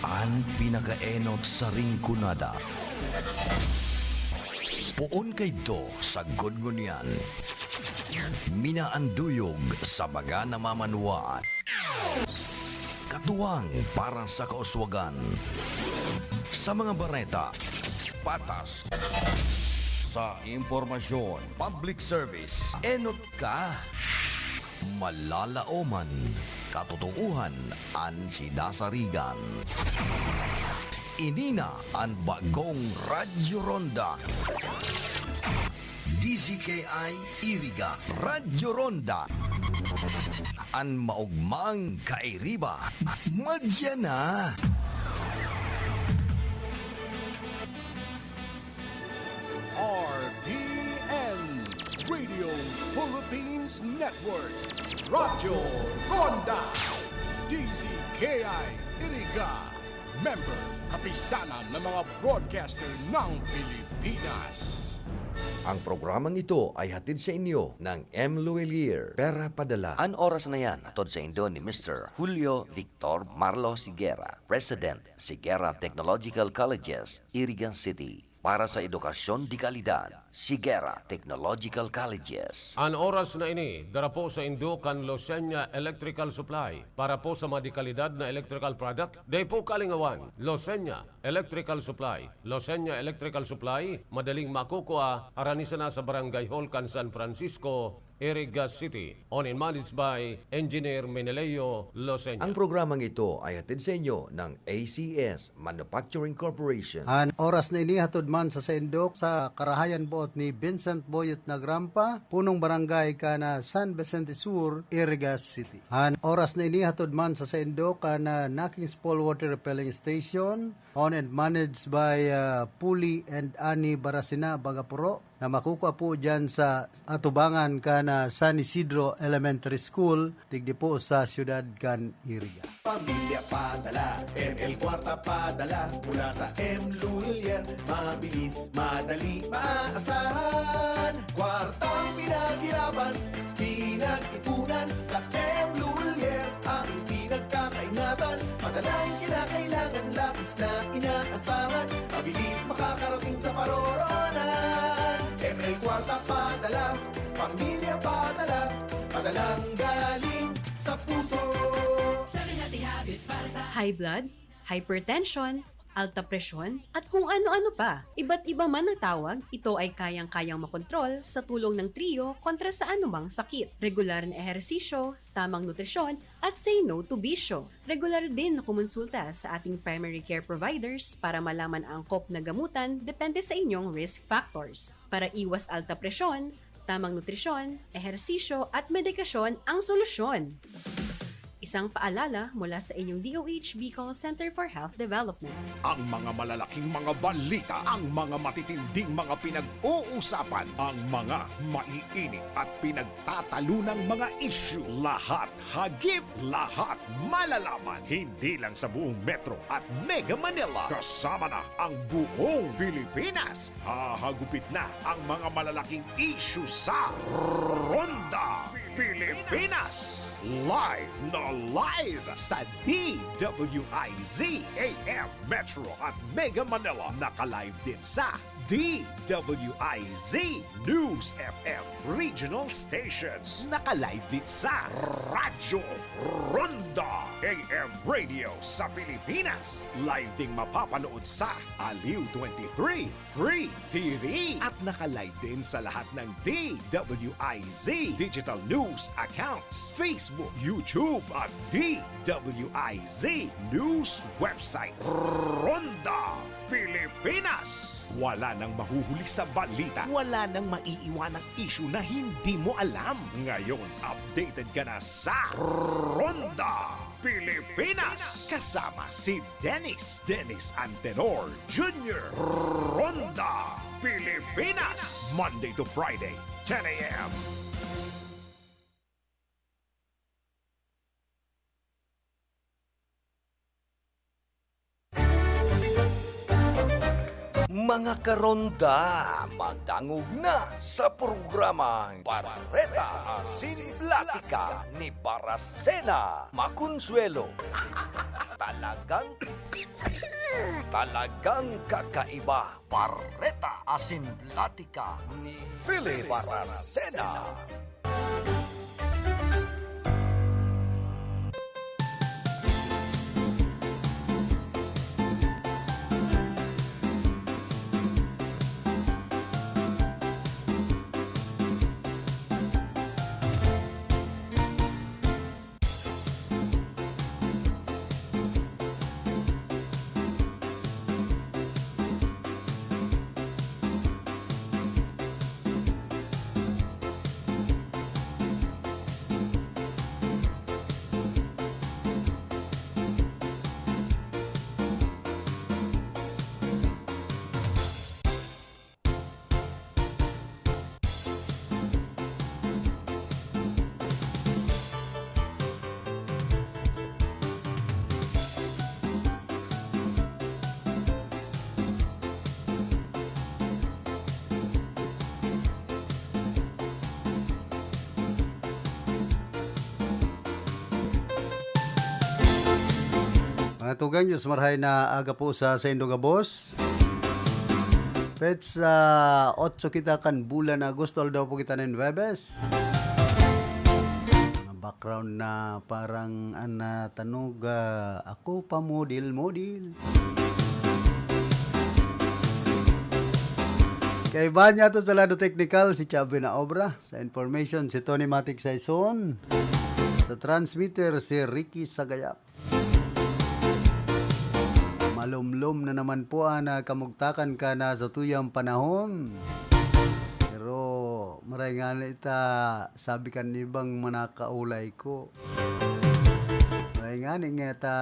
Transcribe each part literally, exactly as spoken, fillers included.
An pinakaenot sa Rinconada. Poon kaidto sagkod ngunyan. Minaanduyog sa mga namamanwaan. Katuwang para sa kauswagan. Sa mga bareta, patas. Sa impormasyon, public service, enot ka. Malalaoman, katotoohan an sinasarigan. Ini na an bagong Radyo Ronda. D Z K I Iriga, Radyo Ronda. An maogmang kairiba, madya na. R P N, Radio Philippines Network, Radyo Ronda, D Z K I Iriga, member, Kapisanan ng mga Broadcaster ng Pilipinas. Ang programang ito ay hatid sa inyo ng M Luwilier, Pera Padala. An oras na yan, hatod sa indo ni Mister Julio Victor Marlo Sigera, President, Sigera Technological Colleges, Iriga City. Para sa edukasyon de kalidad, Sigera Technological Colleges. An oras na ini, dara po sa indo kan Losenya Electrical Supply. Para po sa mga de kalidad na electrical product, dai po kalingawan, Losenya Electrical Supply. Losenya Electrical Supply, madaling makukua, harani sana sa Barangay Hall kan San Francisco, Iriga City. Owned and managed by Engineer Meneleo Losenya. Ang programang ito ay hatid sa inyo ng A C S Manufacturing Corporation. An oras na ini hatod man sa saindo sa karahayan boot ni Vincent Boyet Nagrampa, punong barangay kan San Vicente Sur, Iriga City. An oras na ini hatod man sa saindo kan Nakings Fall Water Refilling Station, owned and managed by, ah, Puli and Ani Barasina Bagapuro, na makukua po diyan sa atubangan kan San Isidro Elementary School, digdi po sa siyudad kan Iriga. Pamilya padala, M L Kwarta padala, mula sa M Lulier, mabilis, madali, maaasahan. Kwartang pinaghirapan, pinag-ipunan, sa M Lulier, ang pinagkakaingatan. Padalang kinakailangan, labis na inaasahan, mabilis makakarating sa paroroonan. M L Kwarta padala, pamilya padala, padalang galing sa puso. Seven healthy habits para sa High blood, hypertension, alta presyon, at kung ano-ano pa. Iba't iba man ang tawag, ito ay kayang-kayang makontrol sa tulong ng Trio kontra sa anumang sakit. Regular na ehersisyo, tamang nutrisyon, at say no to bisyo. Regular din na kumonsulta sa ating primary care providers para malaman ang angkop na gamutan depende sa inyong risk factors. Para iwas alta presyon, tamang nutrisyon, ehersisyo, at medikasyon ang solusyon. Isang paalala mula sa inyong D O H Bicol Center for Health Development. Ang mga malalaking mga balita, ang mga matitinding mga pinag-uusapan, ang mga maiinit at pinagtatalunang mga isyu, lahat hagip, lahat malalaman, hindi lang sa buong Metro at Mega Manila, kasama na ang buong Pilipinas. Hahagupit na ang mga malalaking isyu sa Ronda Pilipinas. Live na live sa D W I Z A M Metro at Mega Manila. Naka-live din sa D W I Z News F M Regional Stations. Naka-live din sa Radyo Ronda A M Radio sa Pilipinas. Live ding mapapanood sa Aliw twenty-three Free T V. At naka-live din sa lahat ng D W I Z digital news accounts, Facebook, YouTube, at D W I Z News website. Ronda Pilipinas. Wala nang mahuhuli sa balita. Wala nang maiiwanang isyu na hindi mo alam. Ngayon, updated ka na sa Ronda Pilipinas. Kasama si Dennis, Dennis Antenor Junior. Ronda Pilipinas. Monday to Friday, ten A M. Mga karonda, madangog na sa programang Bareta Asin Platika ni Barasena Maconsuelo. Talagang, talagang kakaiba. Bareta Asin Platika ni Philip Barasena. Mga tugang, Diyos marhay na aga po sa saindo gabos. Petsa otso kita kan bulan na Agosto, aldaw po kita nin Huwebes. Mga background na parang an natanog, ah, ako pa model-model. Kaiba niya to sa lado teknikal, si Chubby na obra. Sa information, si Tony Matic Saison. Sa transmitter, si Ricky Sagayap. Malumlom na naman po an, ah, kamugtakan kan, ah, satuyang panahon. Pero maray ngani ta, sabi kan ibang manakaulay ko, maray ngani nga ta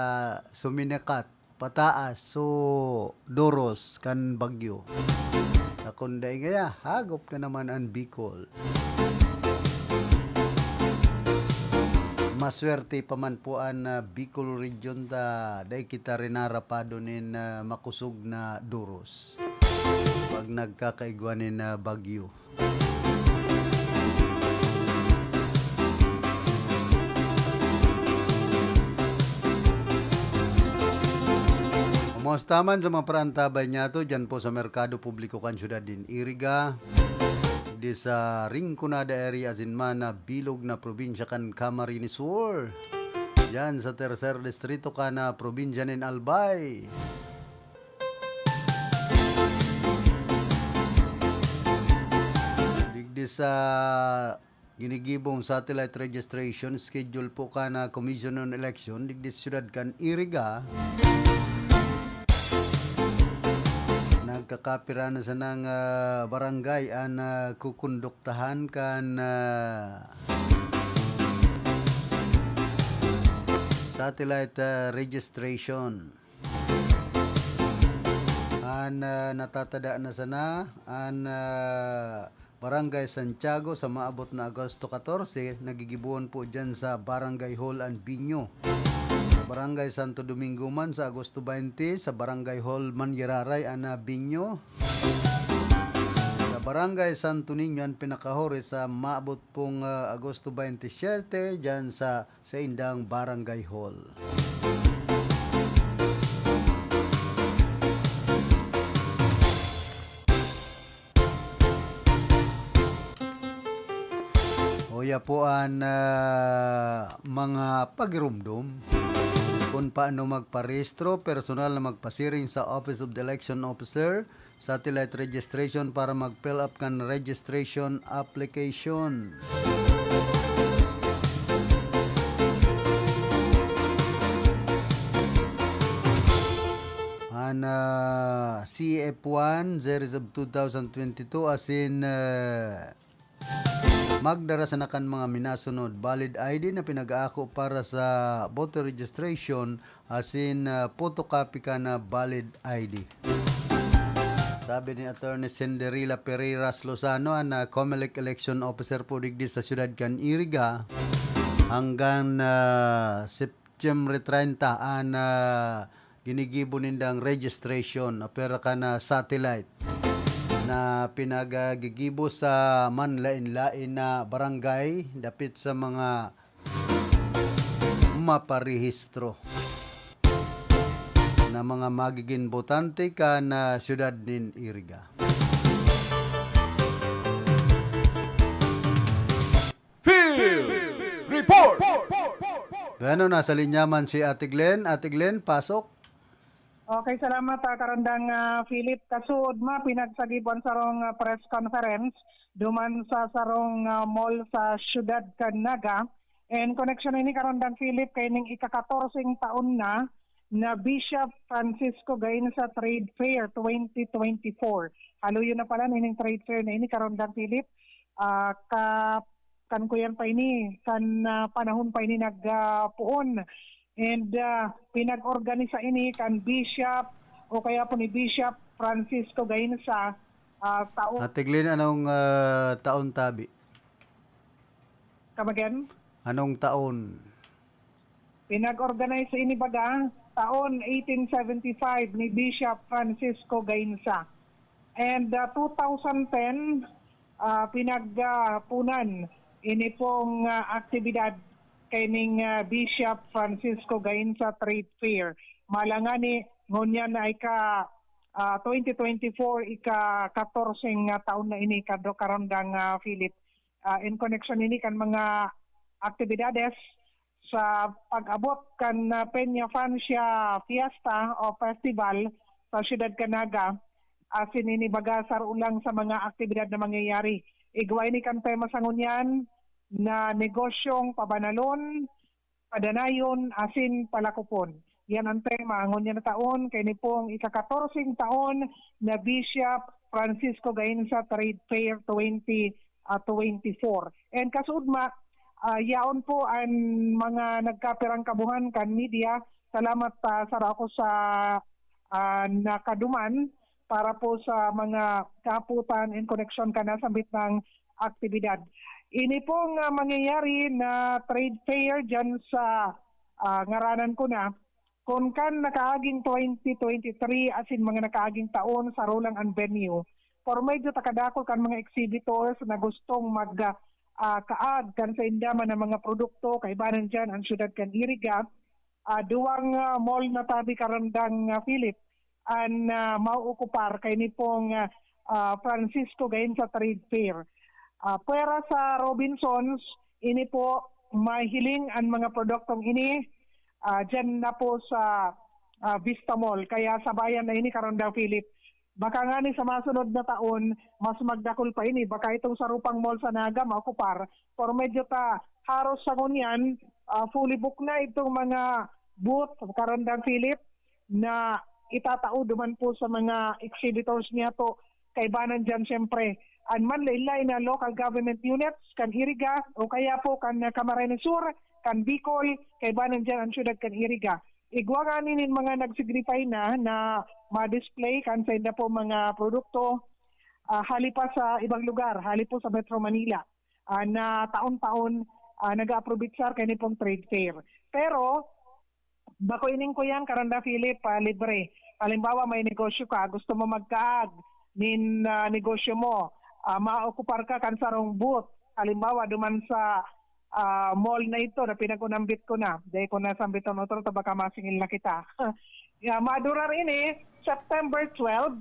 suminakat pataas so doros kan bagyo. Sa kun dai ngaya, hagop na naman an Bicol. Maswerte pa man po an, ah, Bicol Region ta dai kita rinarapado nin, ah, makosog na doros pag nagkakaigwa nin, ah, bagyo. Kumusta man sa mga parantabay niyato diyan po sa Merkado Publiko kan Syudad nin Iriga, di sa Rinconada area asin man na bilog na probinsya kan Camarines Sur, diyan sa Tercer Distrito kan, ah, probinsya nin Albay. Digdi sa ginigibong satellite registration schedule po kan, ah, Commission on Election digdi sa siyudad kan Iriga. Nagkakapira na sanang, ah, barangay an, ah, kukonduktahan kan, ah, satellite, ah, registration. An, ah, natatada na sana an, ah, Barangay Santiago sa maabot na Agosto catorse, nagigibohon po diyan sa Barangay Hall an binyo. Sa Barangay Santo Domingo man sa Agosto baynte, sa Barangay Hall man giraray an, ah, binyo. Sa Barangay Santo Niño an pinakahuri sa maabot pong, ah, Agosto baynte siyete, diyan sa saindang barangay hall. Uya po an, ah, mga pagirumdom kung paano magparehistro, personal na magpasiring sa Office of the Election Officer, satellite registration para mag-fill up kan registration application. An, ah, C F one series of two thousand twenty-two asin, ah, magdara sana kan mga minasunod: valid I D na pinag-aako para sa voter registration asin, ah, photocopy kan valid I D. Sabi ni Attorney Cinderella Pereiras Lozano, an, ah, Comelec election officer po digdi sa siyudad kan Iriga, hanggang, ah, September treinta an, ah, ginigibo nindang registration, o pwera ka na satellite, na pinagagigibo sa manlain-lain na barangay dapit sa mga maparehistro na mga magiging botante kan, ah, siyudad nin Iriga. Field Report! Bueno, nasa linya man si Ate Glenn. Ate Glenn, pasok. Okay, salamat, ah, Karandang, ah, Philip. Kasuod ma, pinagsagib an sarong, ah, press conference duman sa sarong, ah, mall sa siyudad kan Naga. And koneksyon ini, Karandang Philip, kaining ikakatorseng taon na na Bishop Francisco Gainza Trade Fair twenty twenty-four. Haluyon na pala nining trade fair na ini, Karandang Philip. Ah, ka-, kan kuyan pa ini, kan, ah, panahon pa ini nagpoon. And, ah, pinag-organisa ini kan Bishop o kaya po ni Bishop Francisco Gainza, ah, taon. Ate Glenn, anong, ah, taon tabi? Come again? Anong taon? Pinag-organize ini baga taon eighteen seventy-five ni Bishop Francisco Gainza. And, ah, two thousand ten, ah, pinagpunan ini pong, ah, aktibidad kaining, ah, Bishop Francisco Gainza Trade Fair. Malangani, ngunyan ay ka, ah, twenty twenty-four, ika-katorseng, ah, taon na ini, Kadro Karandang, ah, Philip. Ah, in connection ini kan mga aktibidades sa pag-abot kan, ah, Peña Francia Fiesta o Festival sa Siyudad kan Naga, asin ini baga saro lang sa mga aktibidad na mangyayari. Igwa ini kan tema sa ngunyan na negosyong pabanalon, padanayon, asin palakopon. Yan ang tema ngunyan na taon, kaini pong ikakatorseng taon na Bishop Francisco Gainza Trade Fair twenty, ah, twenty-four. And kasuodma, ah, yaon po an mga nagkapirang kabuhan kan media. Salamat, ah, saro ako sa, ah, nakaduman para po sa mga kahapotan in connection kan nasambit na aktibidad. Ini pong, ah, mangyayari na trade fair diyan sa, ah, ngaranan ko na, kun kan nakaaging twenty twenty-three asin mga nakaaging taon, saro lang an venue. Pero medyo takadakol kan mga exhibitors na gustong mag, ah, kaag kan sainda man na mga produkto, kaibanan diyan an siyudad kan Iriga. Ah, duwang, ah, mall na tabi, Karandang, ah, Philip, an, ah, maookupar kaini pong, ah, ah, Francisco Gainza Trade Fair. Ah, pwera sa Robinsons, ini po mahiling an mga produktong ini, ah, diyan na po sa, ah, Vista Mall. Kaya sabayan na ini, Karandang Philip. Baka ngani sa masunod na taon, mas magdakul pa ini. Baka itong sarupang mall sa Naga maokupar. Pero medyo ta, haros sa ngunyan, ah, fully booked na itong mga booth, Karandang Philip, na itatao duman po sa mga exhibitors niya to. Kaibanan diyan, siyempre, an manlain-lain na local government units kan Iriga o kaya po kan, ah, Camarines Sur, kan Bicol, kaibanan diyan ang siyudad kan Iriga. Igwa ngani nin mga nag-signify na, na ma-display kan sainda po mga produkto, ah, hali pa sa ibang lugar, hali po sa Metro Manila, ah, na taon-taon, ah, nag-aaprovechar kaini pong trade fair. Pero, bako ining kuyan, Karandang Philip, ah, libre. Halimbawa, may negosyo ka, gusto mo magkaag nin, ah, negosyo mo, ah, maokupar ka kan sarong booth. Halimbawa, duman sa, ah, mall na ito na pinag-unambit ko na. Dai ko na sambiton otro ta baka masingil na kita. Ya, madurar ini, September twelve,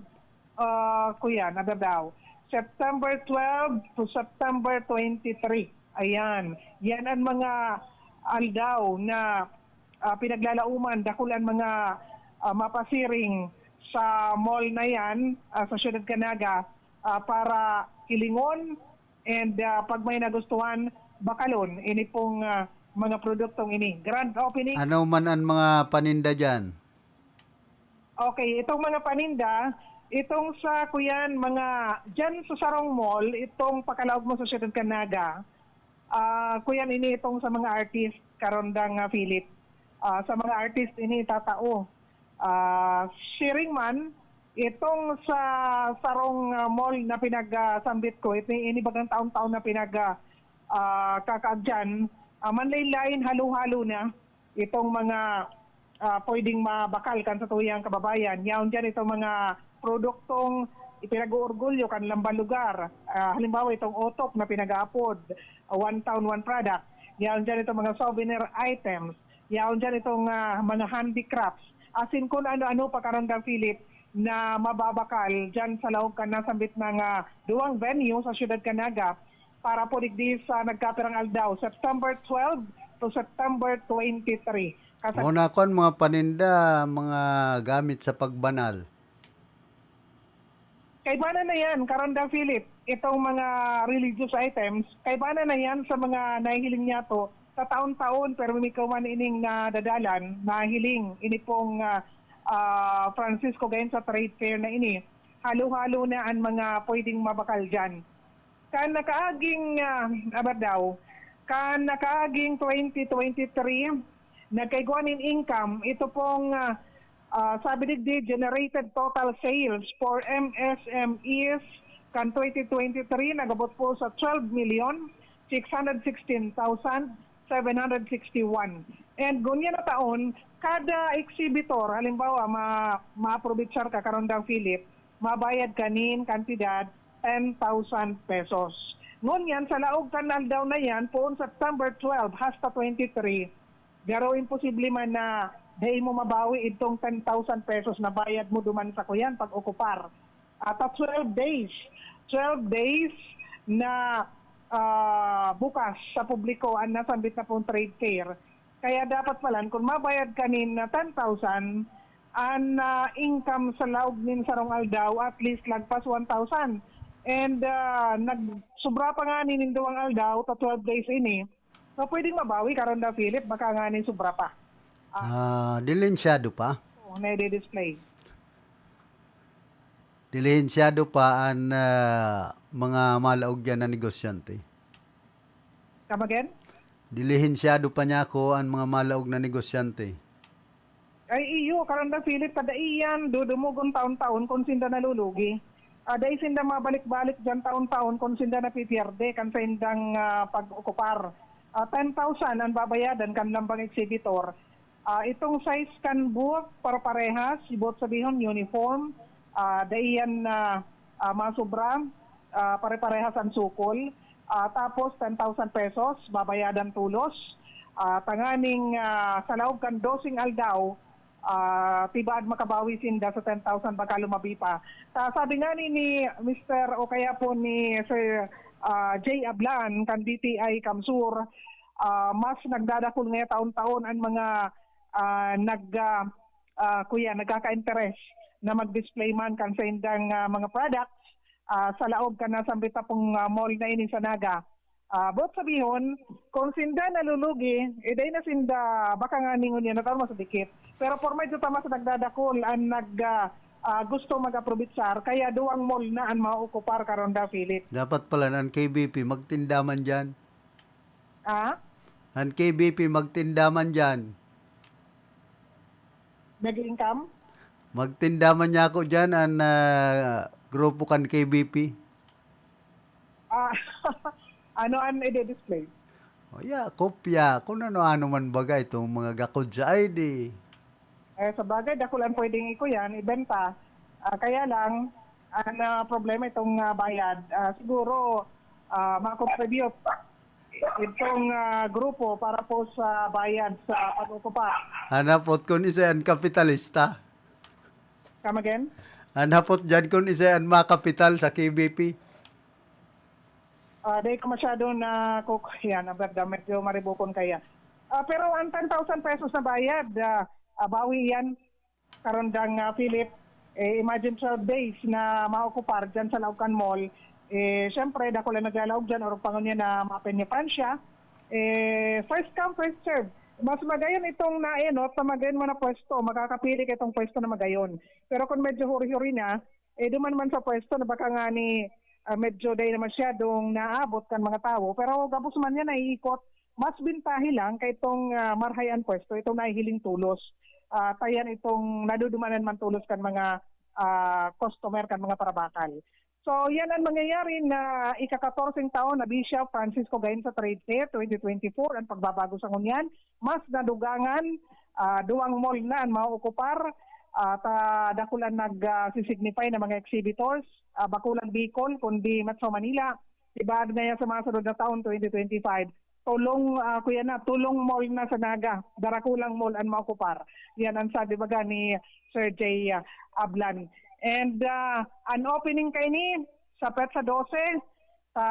ah, kuya, nagadaw. September twelve to September twenty-three. Ayan. Yan ang mga aldaw na, ah, pinaglalauman, dakul an mga, ah, mapasiring sa mall na yan, ah, sa Siyudad kan Naga, ah, para hilingon and, ah, pag may nagustuhan, bakalon ini pong, ah, mga produktong ini. Grand opening. Ano man ang mga paninda diyan? Okay, itong mga paninda, itong sa kuyan, mga, diyan sa sarong mall, itong pakalaog mo sa Siyudad kan Naga, ah, kuyan ini itong sa mga artist, Karandang, ah, Philip. Ah, sa mga artist ini tatao. Ah, siring man, itong sa sarong, ah, mall na pinagsambit ko, ito, ini bagang taon-taon na pinag, ah, ah, kakaagyan, ah, manlain-lain, halo-halo na itong mga, ah, pwedeng mabakal kan satuyang kababayan. Yaon diyan itong mga produktong ipinag-oorgulyo kan lambang lugar. Ah, halimbawa, itong otok na pinag-aapod, ah, One Town, One Product. Yaon diyan itong mga souvenir items. Yaon diyan itong, ah, mga handicrafts. Asin kung ano-ano pa, Karandang Philip, na mababakal diyan sa laog kan nasambit na nga duwang venue sa siyudad kan Naga para po digdi sa nagkapirang aldaw, September twelve to September twenty-three. Kasa- Mao na kon mga paninda, mga gamit sa pagbanal. Kaibanan na yan, Karandang Philip, itong mga religious items, kaibanan na yan sa mga nahihiling niyato sa taon-taon, pero mimikaw man ining nadadalan, nahiling, ini pong, ah, ah, Francisco Gainza Trade Fair na ini, halo-halo na ang mga pwedeng mabakal dyan. Kan nakaaging, ah, abar daw, kan nakaaging twenty twenty-three, nagkaigwa nin income. Ito pong, ah, ah, sabi digdi, generated total sales for M S M Es kan twenty twenty-three, nagabot po sa twelve million six hundred sixteen thousand seven hundred sixty-one. And ngunyan na taon, kada exhibitor, halimbawa, ma-, maaprobitsar ka, Karandang Philip, mabayad ka nin kantidad ten thousand pesos. Ngunyan, sa laog kan aldaw na yan, poon September twelve hasta twenty-three, garo imposible man na dai mo mabawi itong ten thousand pesos na bayad mo duman sa kuyan pag-okupar. At sa twelve days, twelve days na, ah, bukas sa publiko ang nasambit na pong trade fair. Kaya dapat palan, kung mabayad ka nin, ah, ten thousand, an, ah, income sa laog nin sarong aldaw, at least lagpas one thousand. And, ah, nag-, sobra pa nga nin duwang aldaw, ta twelve days ini. So, pwedeng mabawi, Karandang Philip, baka nga nin sobra pa. Ah, dilensyado pa? Oo, na-display. Dilensyado pa an, ah, mga malaog yan na negosyante. Come again? Dilihensyado pa niya ako an mga malaog na negosyante. Ay, iyo, Karandang Philip, kada iyan, dudumugon taon-taon kung sinda nalulugi. Ah, dai sinda mabalik-balik diyan taon-taon kung sinda napipierde kan saindang, ah, pag-okupar. Ah, ten thousand ang babayadan kan lambang exhibitor. Ah, itong size kan booth, pare-parehas, boot sabihon, uniform, ah, dai yan na, ah, masobra, ah, pare-parehas ang sukol. Ah, tapos, ten thousand pesos, babayadan tolos. Ah, tanganing, ah, sa laog kan doseng aldaw, ah, tibaad makabawi sinda sa ten thousand, baka lumabi pa. Ta-, sabi nga ni, ni Mister o kaya po ni Sir, ah, Jay Ablan, kan D T I CamSur, ah, mas nagdadakul ngaya taon-taon an mga, ah, nag-, ah, ah, kuya, nagkaka-interes na mag-display man kan saindang, ah, mga products, ah, sa laog kan nasambit na pong, ah, mall na ini sa Naga. Ah, boot sabihon, kung sinda nalulugi, eh, dai na sinda, baka nga ningon yan, nataon mas dikit. Pero por medyo ta mas nagdadakul an nag-, ah, ah, gusto mag-aprobitsar, kaya duwang mall na an maokupar, Karandang Philip. Dapat pala an K B P magtinda man diyan. Ah? An K B P magtinda man diyan. Nag-income? Magtinda man niya ako diyan, an, ah, grupo kan K B P. Ah, ano an i-display? O, ya, kopya. Kung ano-ano man baga itong mga gakod sa I D. Eh, sa bagay, dakul an pwedeng ikuyan, ibenta. Ah, kaya lang, ang, ah, problema itong, ah, bayad. Ah, siguro, ah, ma-contribute itong, ah, grupo para po sa bayad sa pag-okupa. Hanapot kun isa an kapitalista. Come again? Hanapot diyan kun isa an makapital sa K B P. Ah, dai ko masyado na kuk-, yan, ang verdad, medyo maribukon kaya. Ah, pero ang ten thousand pesos na bayad, ah, ah, bawi yan, Karandang, ah, Philip. Eh, imagine twelve days na maokupar dyan sa laog kan mall. Eh, syempre, dakul ang naglalaog dyan, or pangon niya na mga peña-peña. Eh, first come, first serve. Mas magayon itong naenot na magayon man na pwesto, makakapili ka itong pwesto na magayon. Pero kung medyo huri-huri na, eh, duman man sa pwesto na baka nga ni, ah, medyo dai na masyadong naabot kan mga tawo. Pero gabos man yan, naiikot. Mas bintahi lang kay itong, ah, marhay an pwesto, itong nahihiling tolos. Ah, tayan itong nadudumanan man tolos kan mga, ah, customer, kan mga parabakal. So, yan ang mangyayari na ika-katorseng taon na Bishop Francisco Gainza Trade Fair twenty twenty-four, ang pagbabago sa ngunyan. Mas nadugangan, ah, duwang mall na ang maookupar, ah, ta dakulan nag, ah, sisignify na mga exhibitors, ah, bakulang Bicol, kundi Metro Manila. Ibaad ngaya sa mga sunod na taon, twenty twenty-five, tulong, ah, kuya na, tulong mall na sa Naga, darakulang mall ang maokupar. Yan ang sabi baga ni Sir Jay, ah, Ablan. And, ah, an opening kaini sa petsa dose, sa,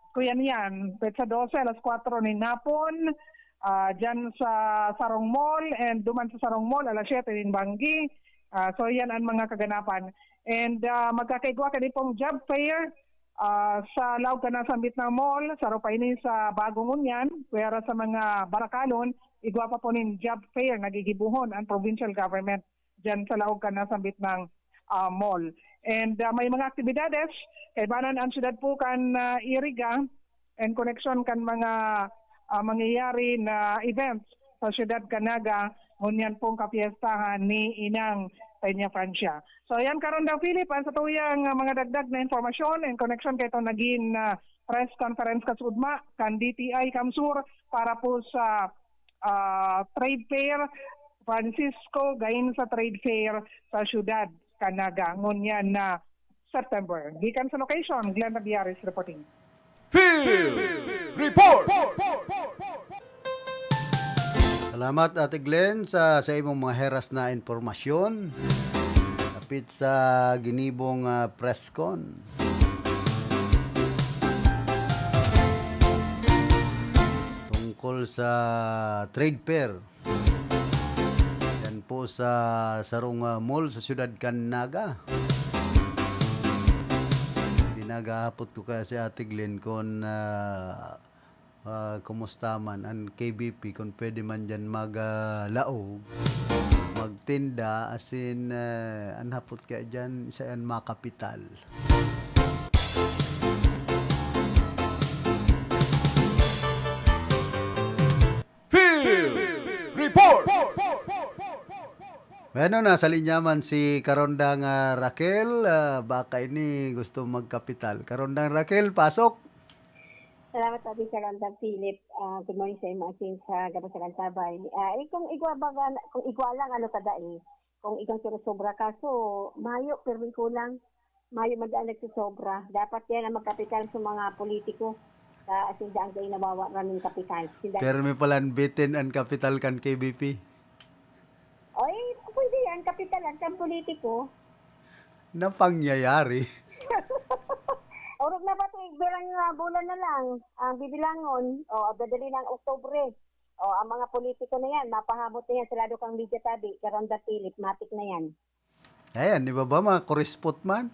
kuya niyan, petsa dose, alas kwatro nin hapon, ah, dyan sa Sarong Mall, and duman sa Sarong Mall, alas siyete nin banggi. Ah, so, yan ang mga kaganapan. And, ah, magkakaigwa kani pong job fair, ah, sa laog kan nasambit na mall, saro pa ini sa Bagong Ngunyan, pwera sa mga barakalon, igwa pa po nin job fair na gigibohon ang provincial government diyan sa laog kan nasambit na, ah, mall. And, ah, may mga aktibidades, kaibanan ang siyudad po kan, ah, Iriga, and koneksyon kan mga, ah, mangyayari na events sa siyudad kan Naga, ngunyan pong kapiestahan ni Inang Peña Francia. So, yan, Karondang Philip, ang satuyang, ah, mga dagdag na impormasyon in connection kay itong naging, ah, press conference kasugma kan D T I CamSur para po sa, ah, trade fair, Francisco Gainza Trade Fair sa siyudad kan Naga, ngunyan na September. Gikan sa location, Glenn Rabiares reporting. Field Report! Salamat, Ate Glenn, sa, sa imong mga heras na impormasyon dapit sa ginibong, ah, press con tungkol sa trade fair. Yan po sa sarong, ah, mall sa siyudad kan Naga. Pinaghahapot ko kaya si Ate Glenn kung, ah, ah, kumusta man an K B P, kung pwede man diyan mag, ah, laog, magtinda, as in, ah, an hapot kaya diyan, isa yan makapital. Field Report! Bueno, nasa linya man si Karondang, ah, Raquel. Ah, baka ini gusto magkapital. Karondang Raquel, pasok. Salamat, Abi, Karondang Philip. Ah, good morning sa imo, asin sa gabos sa Kaltabay. Ah, eh, kung igwa baga, kung igwa lang, ano, kada, eh, kung ikaw surusobra ka, so, mayo, pero kulang. Mayo man daan nagsusobra. Dapat yan ang magkapital sa mga politiko. Sa asin daan kayo nawawa raming kapital. Sinda- Pero may palanbitin ang kapital kan K B P. Oy, pwede yan. Kapitalan kan politiko. Na pangyayari. Orog na ba ito? Igbilang nga bulan na lang ang bibilangon. O, dadali ng Oktubre. O, ang mga politiko na yan, mapahamot na yan sa lado kang media tabi, Karanda Philip, matik na yan. Ayan, di ba ba, mga kurispot man?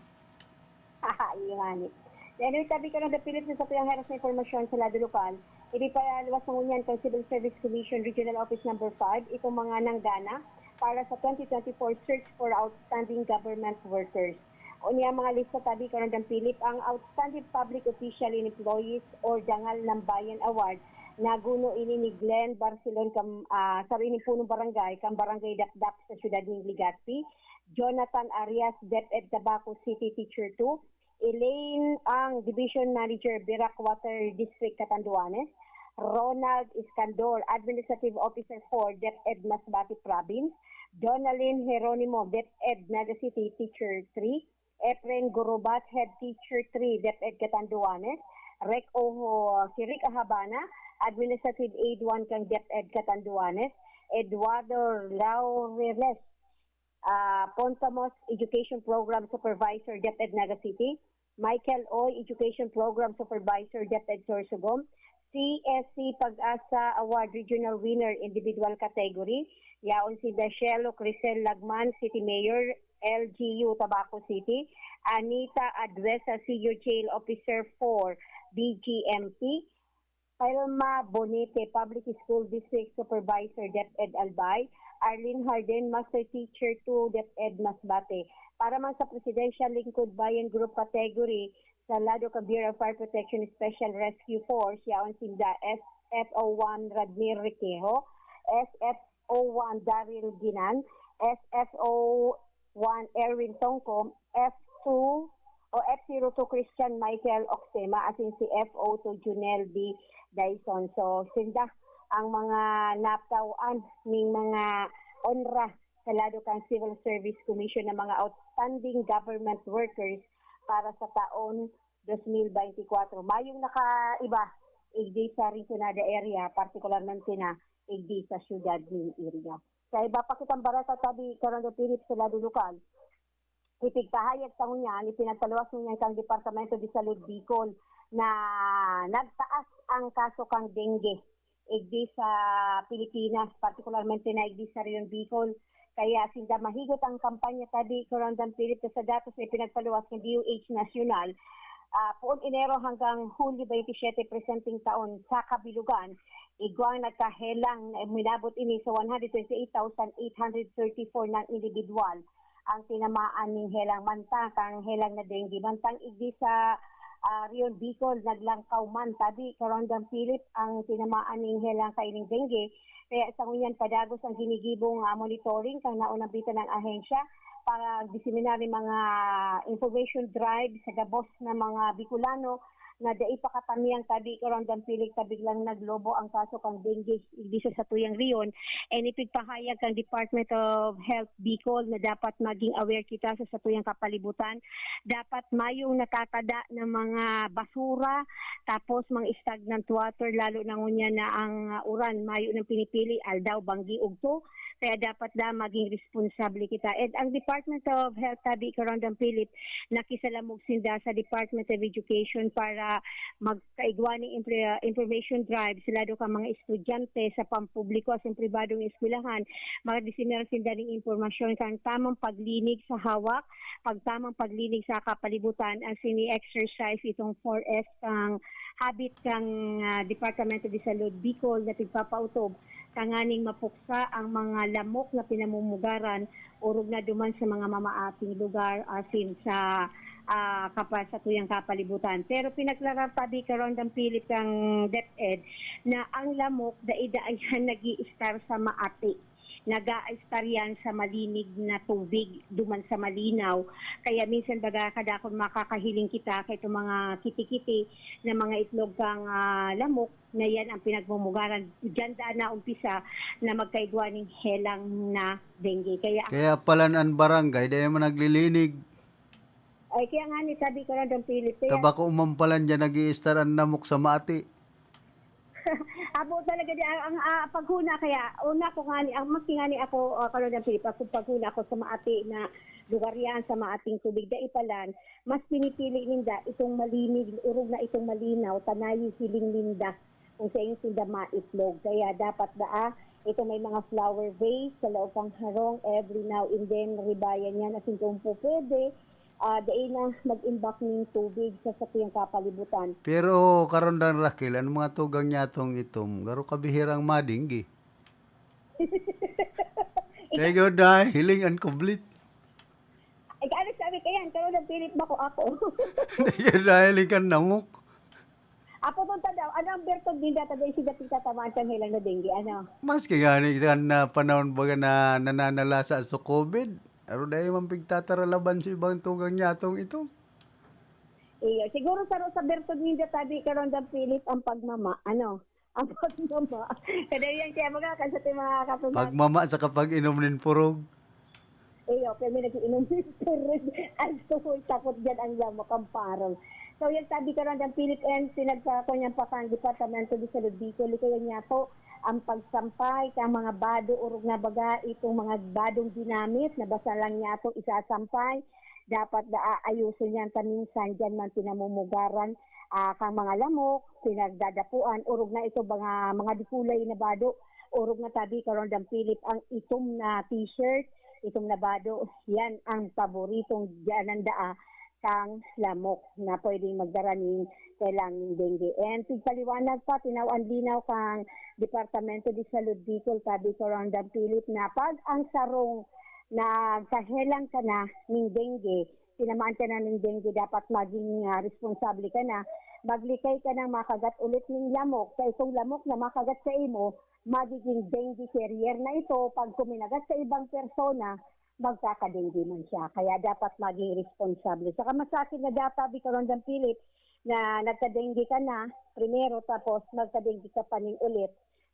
Haha, iyan. Anyway, tabi ka lang, The Philippines, sa tuyang heras na impormasyon sa lado lokal, ipinaluwas na ngunyan kan Civil Service Commission Regional Office Number Five itong mga nanggana para sa twenty twenty-four search for outstanding government workers. Unya, mga lista tabi ka lang, Philip, ang Outstanding Public Official and Employees or Dangal ng Bayan Award, naguno ini ni Glenn Barcelon, kam, ah, sa punong barangay, kang Barangay Dakdak sa siyudad nin Legazpi, Jonathan Arias, DepEd Tabaco City, Teacher two, Elaine Ang, Division Manager, Virac Water District, Catanduanes, Ronald Escandor, Administrative Officer four, DepEd Masbate Province, Donalyn Jeronimo, DepEd Naga City, Teacher three, Efren Gurubat, Head Teacher three, DepEd Catanduanes, Rec Oho, si Rick Ahabana, Administrative Aide one kan DepEd Catanduanes, Eduardo Laureles, ah, Pontamos, Education Program Supervisor, DepEd Naga City, Michael Oy, Education Program Supervisor, DepEd Sorsogon, C S C Pag-asa Award Regional Winner, Individual Category, yaon si Dashelo Crisel Lagman, City Mayor, L G U, Tabaco City, Anita Aduesa, Senior Jail Officer four, D G M P, Elma Bonete, Public School District Supervisor, DepEd Albay, Arlene Harden, Master Teacher two, DepEd Masbate. Para man sa Presidential Lingkod Bayan Group Category, sa lado kan Bureau of Fire Protection Special Rescue Force, yaon sinda S F O one Radmir Requejo, S F O one Daryl Ginan, S F O one Erwin Tongko, F two O F zero two Christian Michael Oxema, asin si F O two Junel D. Dyson. So, sinda ang mga natawan ning mga onra sa lado kan Civil Service Commission na mga outstanding government workers para sa taon dos mil beintikwatro. Mayong nakaiba, igdi sa Rinconada area, partikularmente na igdi sa siyudad nin Iria. Sa iba pa kitang bareta tabi, Karon Philip, sa lado lokal, ipigpahayag sa ngunyan, ipinagpaluwas ngunyan kan Departamento de Salud Bicol na nagtaas ang kaso kan dengue igdi sa Pilipinas, partikularmente na igdi sa Rehiyon Bicol. Kaya sinda mahigot ang kampanya tabi, Karon Philip, sa datos na ipinagpaluwas ng D O H National, ah, poon Enero hanggang Hulyo twenty-seven presenteng taon sa kabilugan, igwang nagkahelang na uminabot ini sa one hundred twenty-eight thousand eight hundred thirty-four na individual ang tinamaan ning helang mantang kan helang na dengue. Mantang igdi sa, ah, Rehiyon Bicol, naglangkaw man tabi, Karon Philip, ang tinamaan ning helang kaining dengue. Kaya sa ngunyan, padagos ang ginigibong, ah, monitoring kan naunang bitan ng ahensya para diseminar ning mga information drive sa gabos na mga Bicolano na dai pa katamiang tabi, Karon Philip, ta biglang naglobo ang kaso kan dengue igdi sa satuyang rehiyon. And ipigpahayag kan Department of Health Bicol na dapat maging aware kita sa satuyang kapalibutan. Dapat mayong natatada na mga basura, tapos mga stagnant water, lalo na ngunyan na ang, ah, uran mayo nang pinipili, aldaw, banggi, ugto. Kaya dapat da maging responsable kita. And ang Department of Health tabi, Karon Philip, nakisalamog sinda sa Department of Education para magkaigwa ning impre-, information drive sa lado kan mga estudyante sa pampubliko asin pribadong eskwelahan. Magdiseminar sinda ning impormasyon kan tamang paglinig sa hawak, pagtamang paglinig sa kapalibutan, asin i-exercise itong four S kan habit kan, ah, Departamento de Salud Bicol na tigpapautob tanganing mapuksa ang mga lamok na pinamumugaran orog na duman sa mga mamaating lugar asin sa, ah, kapa-, satuyang kapalibutan. Pero pinaklarar tabi, Karon Philip, kan DepEd na ang lamok dai-dai yan nag-i-estar sa maati. Nag-a-estar yan sa malinig na tubig, duman sa malinaw. Kaya minsan baga kadakon makakahiling kita kay itong mga kiti-kiti na mga itlog kang, ah, lamok, na yan ang pinagmumugaran. Diyan daan naumpisa na magkaigwa ning helang na dengue. Kaya Kaya palan an barangay, dai man naglilinig. Ay, kaya nga ni, sabi ko na, Don Philip, kaya Tabako man palan diyan nag-iistar an lamok sa maati. Abo talaga di, ang, ang, ah, paghuna kaya, una ko nga ni, ang maski nga ni ako, ah, Karon Philip, ako paghuna ako sa maati na lugar yan, sa maating tubig, dai palan, mas pinipili ninda itong malinig, urog na itong malinaw, tanayi hiling ninda kung saen sinda maitlog. Kaya dapat daa, ito may mga flower vase sa laog kang harong, every now and then, ribayan yan, asin kung po pwede, ah, dai na mag-imbak ning tubig sa satuyang kapalibutan. Pero karon dan, Raquel, ano mga tugang niya tong itom? Garo kabihirang madinggi. Ikaw Kaya daw hiling an kublit. Ay, ano sabi ka yan? Karon nagpilit ba ko ako? Kaya daw hiling kan namok. Apo, punta daw. Ano ang bertod ninda? Taga isi dapit tatamaan siyang hilang na dengue. Ano? Maski gani sa na panahon baga na nananalasa sa covid, aro dai man pigtataralaban sa ibang tugang niya atong ito. Iyo, siguro sa, sa bertod ninda, tabi, Karon Philip, ang pagmama, ano? Ang pagmama. Kada yan, kaya mga kan sa ating mga kapamilya. Pagmama sa kapag-inom nin purog. Iyo, kaya may nag-iinom nin purog. Ay, tuhoy, takot dyan ang lamok, ang parang. So, yan, sabi, Karon Philip, and pinagkakon niyan pa kang Departamento de Salud Bicol, kaya niya po, ang pagsampay ka mga bado, orog na baga, itong mga badong ginamit, na basta lang niya itong isasampay, dapat da aayuson yan ta minsan diyan man pinamumugaran, ah, kang mga lamok, pinagdadapuan, orog na ito mga, mga dikulay na bado, orog na tabi, Karon Philip, ang itom na t-shirt, itom na bado, yan ang paboritong diyan daa kang lamok na pwedeng magdara nin kailang dengue. And tigpaliwanag pa, tinaw an linaw kang Departamento de Salud Bicol, tabi, Karon Philip, na pag ang sarong nagkahelang ka na ning dengue, tinamaan ka na ning dengue, dapat maging, ah, responsable ka na. Maglikay ka nang makagat ulit ning lamok. Sa itong lamok na makagat sa imo, magiging dengue carrier na ito. Pag kuminagat sa ibang persona, magkakadenggi man siya. Kaya dapat maging responsable. Saka masakit na data, Vicarondang Philip, na nagkadenggi ka na, primero, tapos magkadenggi ka pa ning ulit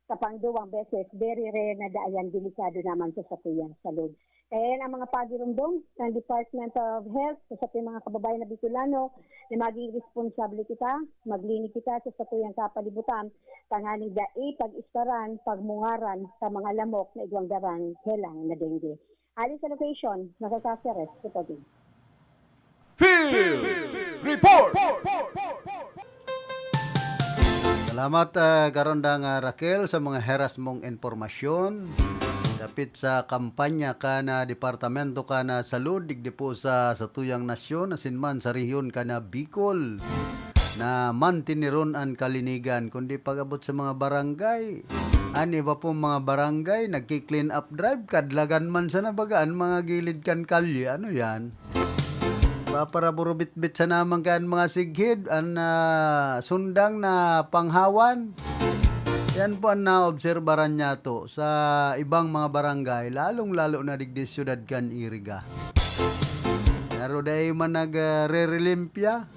sa pangduwang beses, very rare na dayan, delikado naman sa satuyang salud. Kaya yan ang mga pagirumdom ng Department of Health sa satuyang mga kababayan na Bicolano na maging responsable kita, maglinig kita sa satuyang kapalibutan, tanganing dai pag-istaran, pagmungaran sa mga lamok na igwang darang helang na dengue. Hali sa location, nasa Caceres, Cotaguana. Field Report! Salamat, ah, Karondang, ah, Raquel, sa mga heras mong impormasyon. Dapit sa kampanya kan Departamento kan Salud, digdi po sa satuyang nasyon, asin man sa rehiyon kan Bicol, na mantineron an kalinigan, kundi pag-abot sa mga barangay. An iba pong mga barangay, nagki-clean up drive, kadlagan man sana baga an mga gilid kan kalye. Ano yan? Paparaburubitbit sana man kaya an mga sighid, an, ah, sundang na panghawan. Yan po an naobserbaran niyato sa ibang mga barangay, lalong-lalo na digdi siyudad kan Iriga. Pero dai man nag, ah, rerelimpya.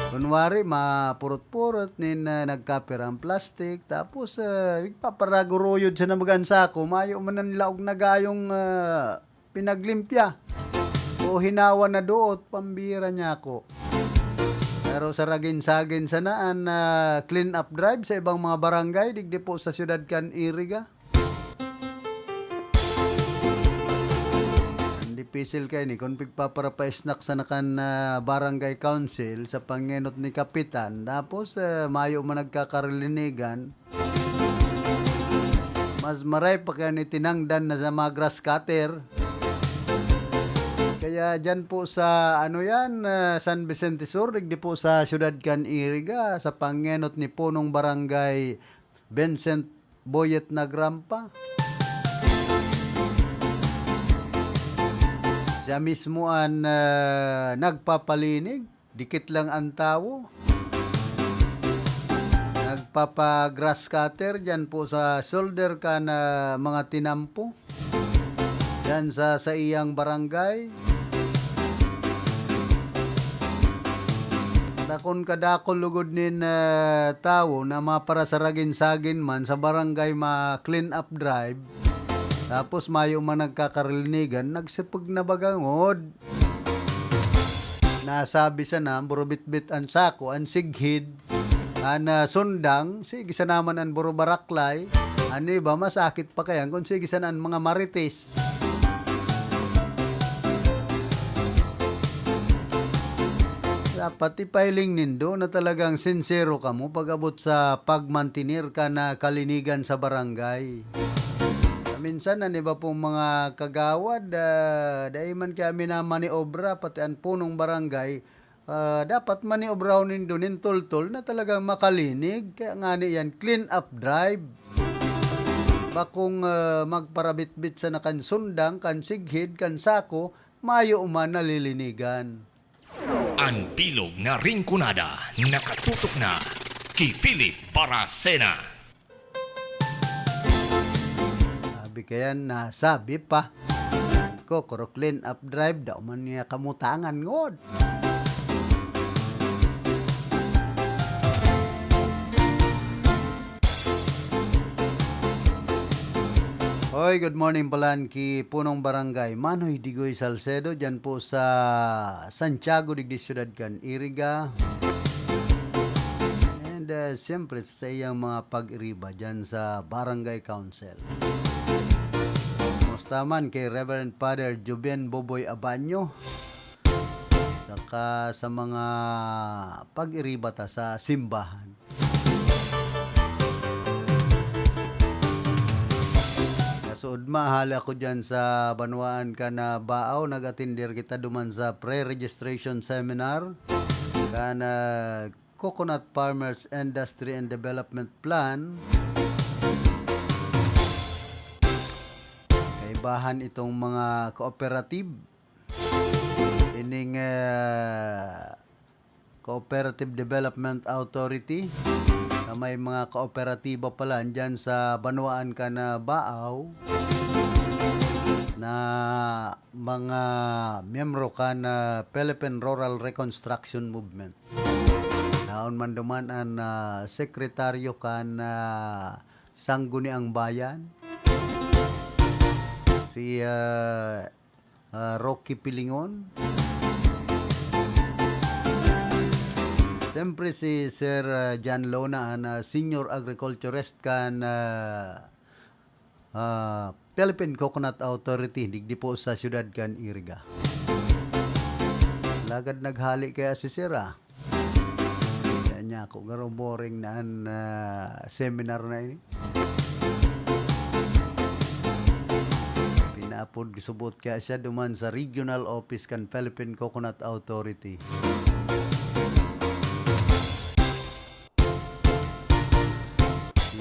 Kunwari, mapurot-purot nin, ah, nagkapirang plastic. Tapos, ah, nagpaparaguruyod sana baga an sako. Mayo man an laog na gayong, ah, pinaglimpya o hinawan na duot, pambira niya ako. Pero saragin-sagin sana an, ah, clean up drive sa ibang mga barangay digdi po sa siyudad kan Iriga. An dipisil kaini kun pigpaparapaisnak sana kan, ah, barangay council sa pangenot ni kapitan, tapos, ah, mayo man nagkakalinigan, mas maray pa kaya ni tinangdan na sa mga grass cutter. Kaya diyan po sa, ano yan, ah, San Vicente Sur, digdi po sa siyudad kan Iriga, sa pangenot ni punong barangay Vincent Boyet Nagrampa. Siya mismo an, ah, nagpapalinig. Dikit lang an tawo. Nagpapa-grass cutter diyan po sa shoulder kan, ah, mga tinampo. Diyan sa saiyang barangay. Dakon kadakol lugod nin, ah, tawo na maparasaragin-sagin man sa barangay ma-clean up drive. Tapos mayo man nagkakalinigan, nagsipag na baga ngod. Nasabi sana, burubitbit an sako, an sighid, an, ah, sundang, sige sana man an burubaraklay, an iba masakit pa kayan kun sige sana an mga marites. Dapat ipahiling nindo na talagang sinsero kamo pag-abot sa pagmantener kan kalinigan sa barangay. Minsan, an iba pong mga kagawad, ah, dai man kaya minamaniobra, pati an punong barangay, ah, dapat maniobrahon nindo nin toltol na talagang makalinig. Kaya ngani yan, clean up drive. Bakong, ah, magparabitbit sana kan sundang, kan sighid, kan sako, mayo man nalilinigan. An bilog na Rinconada nakatutok na ki Philip Baracena. Sabi kaya, nasabi pa. Ko, kuro clean up drive, daw man niya kamutangan ngod. Hoy, good morning palan ki Punong Barangay Manoy Digoy Salcedo, dyan po sa Santiago, digdi siyudad kan Iriga. And, uh, siyempre, sa iyang mga pag-iriba dyan sa Barangay Council. Kumusta man kay Reverend Father Juben Boboy Abanyo? Saka sa mga pag-iriba ta sa simbahan. Kasuod ma, hali ako dyan sa banwaan kan Baaw. Nag-atender kita duman sa pre-registration seminar kan, ah, Coconut Farmers Industry and Development Plan. Kaibahan itong mga cooperative. Ining, ah, Cooperative Development Authority, na may mga kooperatiba pala dyan sa banwaan kan Baaw. na mga miyembro kan, ah, Philippine Rural Reconstruction Movement. Naon man duman an, ah, sekretaryo kan, ah, Sangguniang Bayan, si, ah, ah, Rocky Pilingon. Siyempre si Sir, ah, John Lona, an, ah, senior agriculturist kan, ah, ah, Philippine Coconut Authority, digdi po sa siyudad kan Iriga. Lagad naghali kaya si Sir, ah. Kaya niya ako, garo boring na an, ah, seminar na ini. Pinaapod subot kaya siya duman sa regional office kan Philippine Coconut Authority.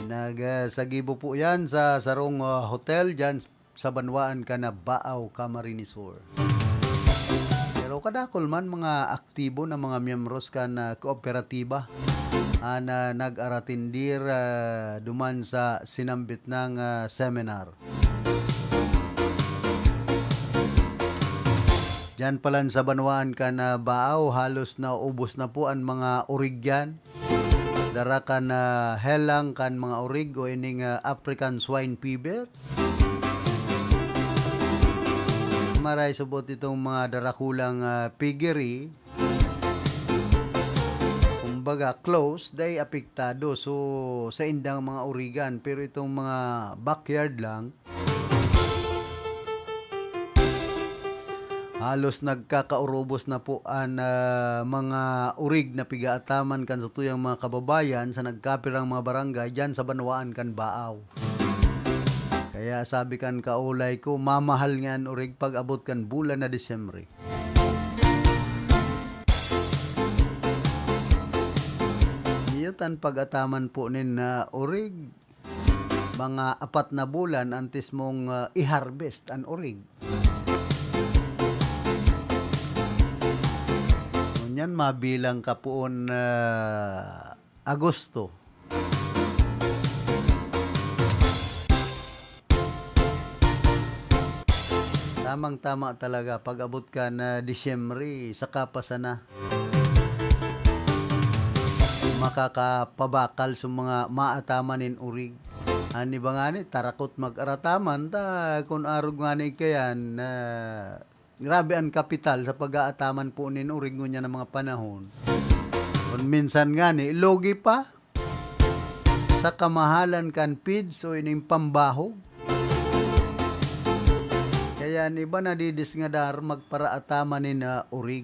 Pinag, ah, sagibo po yan sa sarong, ah, hotel dyan sa banwaan kan Baao, Camarines Sur. Pero kadakul man mga aktibo na mga miyembros kan, ah, kooperatiba an, ah, nag-aratindir, ah, duman sa sinambit nang, ah, seminar. Diyan palan sa banwaan kan, ah, Baao, halos naubos na po an mga origyan. Dara kan, ah, helang kan mga orig o ining, ah, African swine fever. Maray subot itong mga darakulang, ah, piggery, kumbaga, close, dai apektado. So, sa indang mga origan, pero itong mga backyard lang, halos nagkakaurubos na po an, ah, mga orig na pigaataman kan satuyang mga kababayan sa nagkapirang mga barangay diyan sa banwaan kan Baao. Kaya sabi kan kaulay ko, mamahal nga an orig pag-abot kan bulan na Disyembre. Iyo tan pag-ataman po nin, ah, orig, mga apat na bulan antes mong, ah, i-harvest an orig. Ngunyan, mabilang ka poon, ah, Agosto. Tamang-tama talaga, pag-abot kan Disyembre, saka pa sana makakapabakal sa mga maataman nin orig. An iba ngani, tarakot mag-arataman, ta kun arog ngani kayan, ah, grabe an kapital sa pag-aataman po nin orig ngunyan na mga panahon. Kun minsan ngani, lugi pa sa kamahalan kan feeds o ining pambahog. Kaya an iba nadidisngadar magparaataman nin, ah, orig.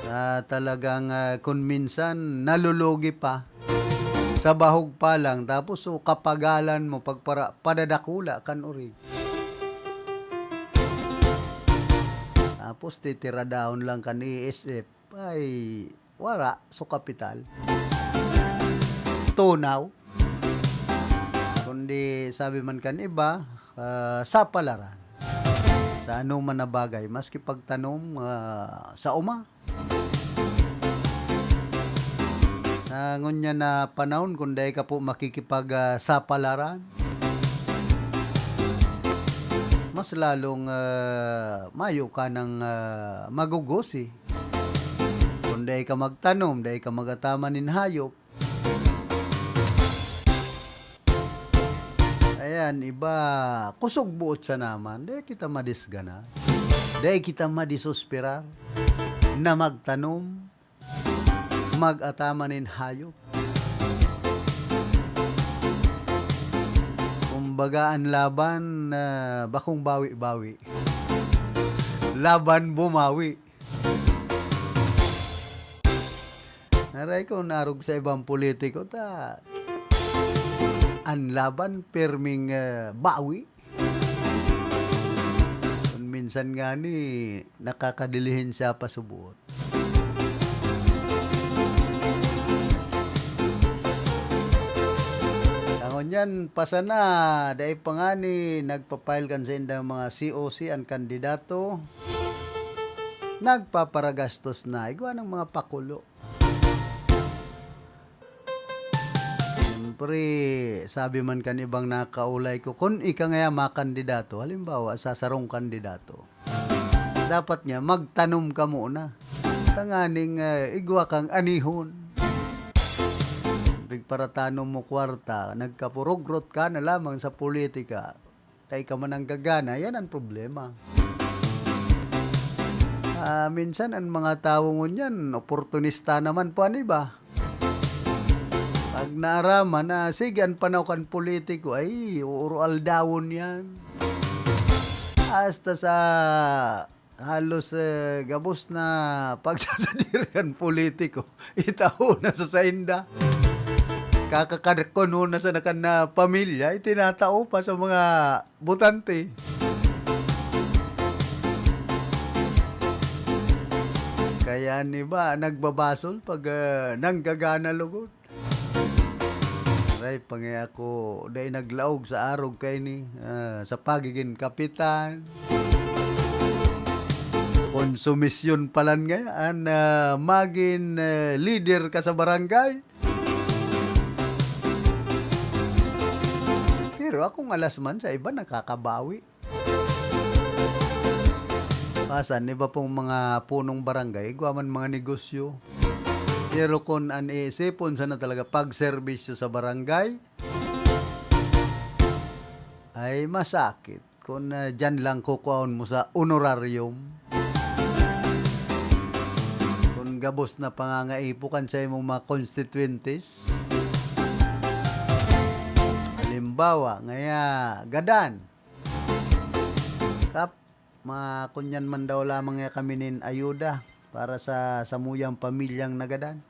Ah, talagang, ah, kun minsan nalulugi pa sa bahog pa lang, tapos so kapagalan mo pagpara-, padadakula kan orig. Tapos titiradahon lang kan A S F. Ay, wara, so kapital. Tunaw. Kundi sabi man kan iba, ah, sapalaran. Sa anoman na bagay, maski pagtanom, ah, sa uma. Sa ngunyan na panahon, kung dai ka po makikipag, ah, sapalaran, mas lalong, ah, mayo ka ng, ah, magugusi. Kung dai ka magtanom, dai ka magataman nin hayop. Ayan, iba, kusog buot sa naman. Dai kita madisgana. Dai kita madisosperar na magtanom, mag-ataman nin hayop. Kumbaga, an laban, ah, bakong bawi-bawi. Laban bumawi. Aray ko, narog sa ibang politiko ta, an laban, pirming, ah, bawi. Kun minsan ngani, nakakadilihensya pa subot. Ngunyan, pa sana, dai pa ngani nagpa-file kan saindang mga C O C an kandidato. Nagpaparagastos na, igwa ng mga pakulo. Pre, sabi man kan ibang nakaulay ko, kun ika ngaya makandidato, halimbawa, sa sarong kandidato, dapat nga magtanom ka muna. Tanganing, eh, igwa kang anihon. Pigparatanom mo kwarta, nagkapurugrot ka na lamang sa politika. Kay ka man ang gagana, yan ang problema. Ah, minsan ang mga tawo ngunyan, oportunista naman po, ano ba? Pag naaraman na, sige, ang panaw kan politiko, ay, uuro-aldawon yan. Hasta sa halos, eh, gabos na pagsasadiri kan politiko, itao na sa sainda. Kakakadakon na sa nakan na pamilya, itinatao pa sa mga botante. Kaya an iba, nagbabasol pag, ah, nanggagana lugod. Aray, pangay ako, dai naglaog sa arog kaini, ah, sa pagigin kapitan. Konsumisyon palan ngayaan na magin, eh, lider ka sa barangay. Pero akong alas man sa iba, nakakabawi. Pasan, iba pong mga punong barangay, igwa man mga negosyo. Pero kun an iisipon sana talaga pagserbisyo sa barangay, ay masakit kun, ah, diyan lang kukuhaon mo sa honorarium. Kun gabos na pangangaipo kan sa imong mga constituentes. Halimbawa, ngaya, gadan. Kap, makunyan man daw lamang ya kami nin ayuda para sa samuyang pamilyang nagadan.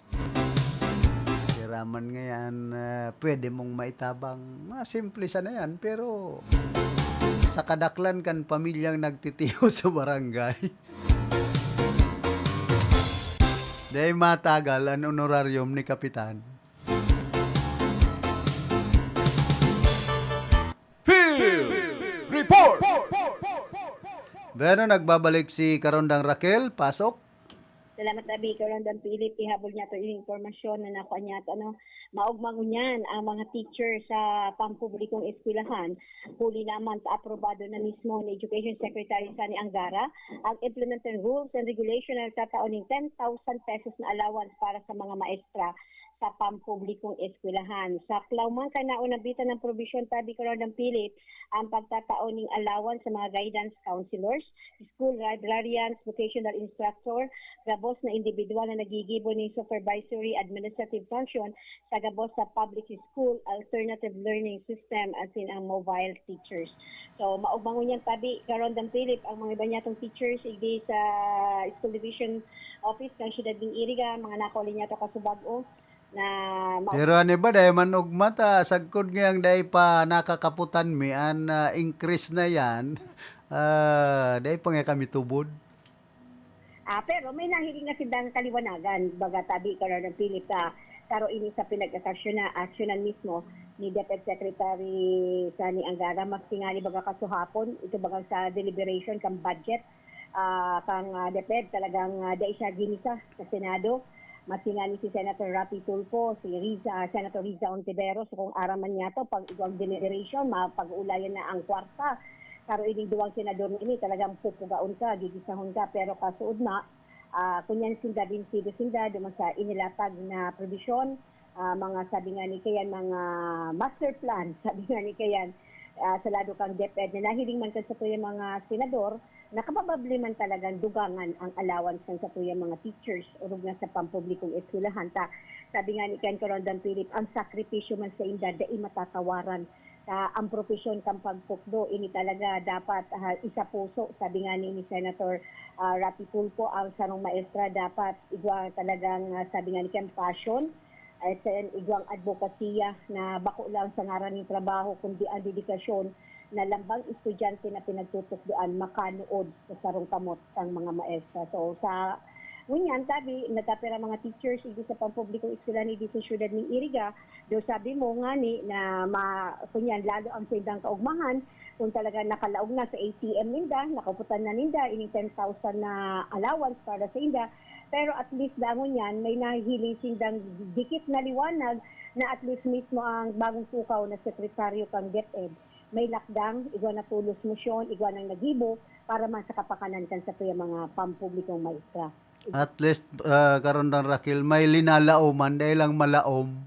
Sira man ngayan, ah, pwede mong maitabang. Mga simple sana yan, pero sa kadaklan kan pamilyang nagtitiyo sa barangay, dahil matagal ang honorarium ni Kapitan. Field Report! Bueno, nagbabalik si Karondang Raquel. Pasok. Salamat, Abi. Ikaw lang, Dan Philip. Ihabol niya to yung impormasyon na nakuha niya to, ano, maugma ngunyan ang mga teacher sa pampublikong eskwelahan. Huli naman sa aprobado na mismo ni Education Secretary Sani Angara ang implementing rules and regulation na nagtatao ng ten thousand pesos na allowance para sa mga maestra sa pampublikong eskwelahan. Sa Klauman, kan naunang bitan ng probisyon, tabi ko raw ng pilit ang pagtatao ning allowance sa mga guidance counselors, school librarians, vocational instructor, gabos na individual na nagigibo ning supervisory administrative function sa gabos sa public school alternative learning system, asin ang mobile teachers. So, maugma ngunyan tabi, Karondang Philip, ang mga iba niyatong teachers, igdi sa school division office kan siyudad ning Iriga, mga nakauli niyato kasubag-o, na ma- Pero ano ba, dai man ugma ta, sagkod ngayang dai pa nakakaputan mi, an, ah, increase na yan, ah, dai pa nga kami tubod. Ah, pero may nahiling na sindang kaliwanagan, baga tabi ka na ng Philip, ah, saro ini sa pinag-aksyon na, aksyonan mismo ni DepEd Secretary Sani Angara, mas tingali baga kasuhapon, ito baga sa deliberation kang budget, ah, kang, ah, DepEd, talagang, ah, dai siya ginisa sa Senado. Mas tingali si Senator Raffy Tulfo, si Riza, Senator Riza Ontiveros, kung araman niya to, pag igwang deliberation, mapag-uulayan na ang kwarta. Saro ining duwang senador na ini, talagang pupugaon ka, gigisahon ka, pero kasuod na, ah, kunyan sinda, binsido sinda, duman sa inilatag na probisyon, ah, mga sabi nga ni kayan, mga master plan, sabi nga ni kayan, ah, sa lado kang DepEd na nahiling man kan satuyang mga senador, na kapabable man talagang dugangan ang allowance kan satuyang mga teachers, orog na sa pampublikong eskwelahan. Ta, sabi nga ni Ken Corondon Philip, ang sakripisyo man sa inda, dai matatawaran. Ta, ang propesyon kan pagtukdo, ini talaga dapat, ah, isa puso. Sabi nga ni, ni Senator, ah, Raffy Tulfo, ang sarong maestra dapat igwa talagang, ah, sabi nga ni Ken, passion, at sa igwang advokasya na bako lang sa ngaran ning trabaho, kundi ang dedikasyon na lambang estudyante na pinagtutukdoan makanuod sa sarong kamot kan mga maestra. So, sa ngunyan, tabi, nagkapira mga teachers igdi sa pampublikong eskwelahan igdi sa siyudad ning Iriga, do sabi mo ngani na ma-, kunyan, lalo ang sindang kaugmahan, kung talaga nakalaog na sa A T M ninda, nakauputan na ninda, ining ten thousand na allowance para sa inda, pero at least dangon yan, may nahihiling sindang dikit na liwanag na at least mismo ang bagong tukaw na sekretaryo kan DepEd may lakdang, igwa na tolos mosyon, igwa nang nagibo para man sa kapakanan kan satuyang mga pampublikong maestra. At least, ah, Karondang Raquel, may linalaoman, dai lang malaom.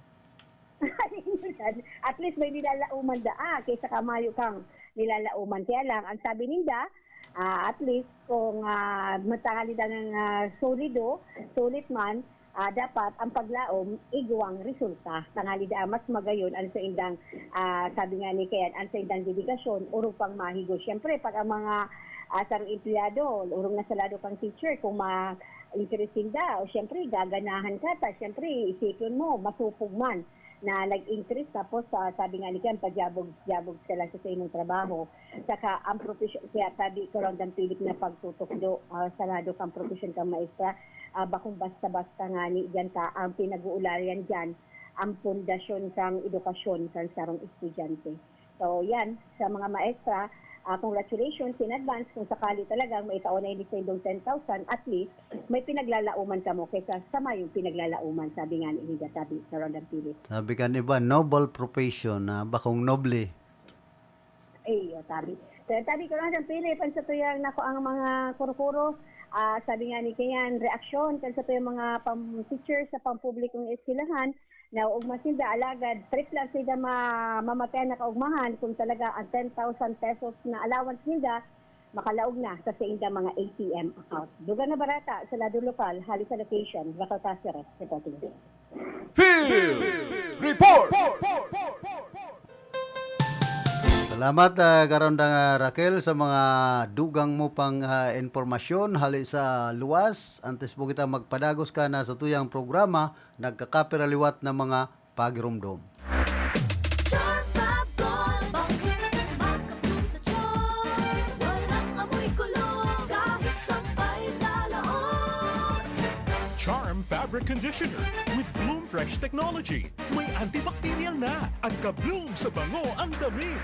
At least may nilalaoman daa, kaysa kamayo kang nilalaoman. Kaya lang, ang sabi ninda, ah, at least kung, ah, matangali na nga solido, sulit man, ah, dapat ang paglaom igwang resulta. Tangali daa mas magayon ang saindang, ah, sabi nga ni Kayan, ang saindang dedikasyon, orog pang mahigo. Siyempre, pag ang mga, ah, sarong empleyado, orog na sa lado kang teacher, kung ma-, interest sinda, o siyempre, gaganahan ka ta, siyempre, isipon mo, masupog man na nag-increase, tapos, ah, sabi nga ni Ken, pajabog-jabog ka lang sa, sa imong trabaho. Saka ang profesyon, kaya sabi ko lang, Dang Philip, na pagtutukdo, ah, sa lado kang profesyon kang maestra, ah, bakong basta-basta nga ni diyan ta ang pinag-uulayan diyan, ang pundasyon kang edukasyon kang sarong estudyante. So, yan, sa mga maestra, ah, congratulations in advance kung sakali talagang maitao na ini sa indong ten thousand, at least, may pinaglalaoman kamo kaysa sa mayong pinaglalaoman, sabi nga ni Hilda Tabi sa Rondang Pilit. Sabi kan iba, noble profession, na bakong noble. Ay, oh, tabi. So, tabi ko lang siyang Philip, ang sa tuyang nako ang mga kurukuro. Ah, sabi nga ni Kayan, reaksyon kan sa tuyang mga pam-, teachers sa pampublikong eskwelahan, na ugma sinda, alagad trip lang sinda ma-, mamatayan na kaugmahan kung talaga ang ten thousand pesos na allowance ninda makalaog na sa sainda mga A T M account. Dugang na barata sa lado lokal, hali sa location, Rafael Caceres, reporting. Field Report! Salamat, ah, Karondang, ah, Raquel, sa mga dugang mo pang, ah, impormasyon hali sa luwas. Antes po kita magpadagos ka na sa tuyang programa, nagkakapira liwat na mga pagiromdom. Sharp Fab Gold, bangkong makaplum sa tiyan. Walang amoy kulog, kahit sampay sa laog. Charm Fabric Conditioner with Bloom Fresh Technology. May antibacterial na. Ang ka-bloom sa bango ang damit.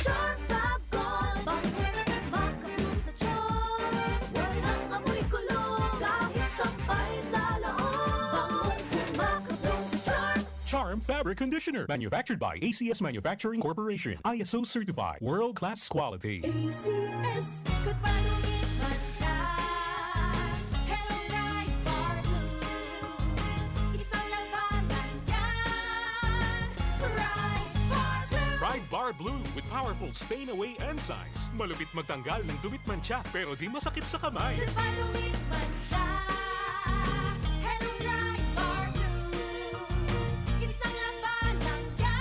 Sharp Fab Gold, bangkong makaplum sa tiyan. Walang amoy kulog, kahit sampay sa laog. Bangkong makaplum sa Charm. Charm Fabric Conditioner. Manufactured by A C S Manufacturing Corporation. I S O certified. World class quality. A C S. Ikot pa, dumit man siya. Hello, Pride Bar Blue. Isang labanan yan. Pride Bar Blue. Pride Bar Blue with powerful stain away enzymes. Malupit magtanggal ng dumit mantsa, pero di masakit sa kamay. Di ba dumit mantsa? Hello, Pride Bar Blue. Isang labanan yan.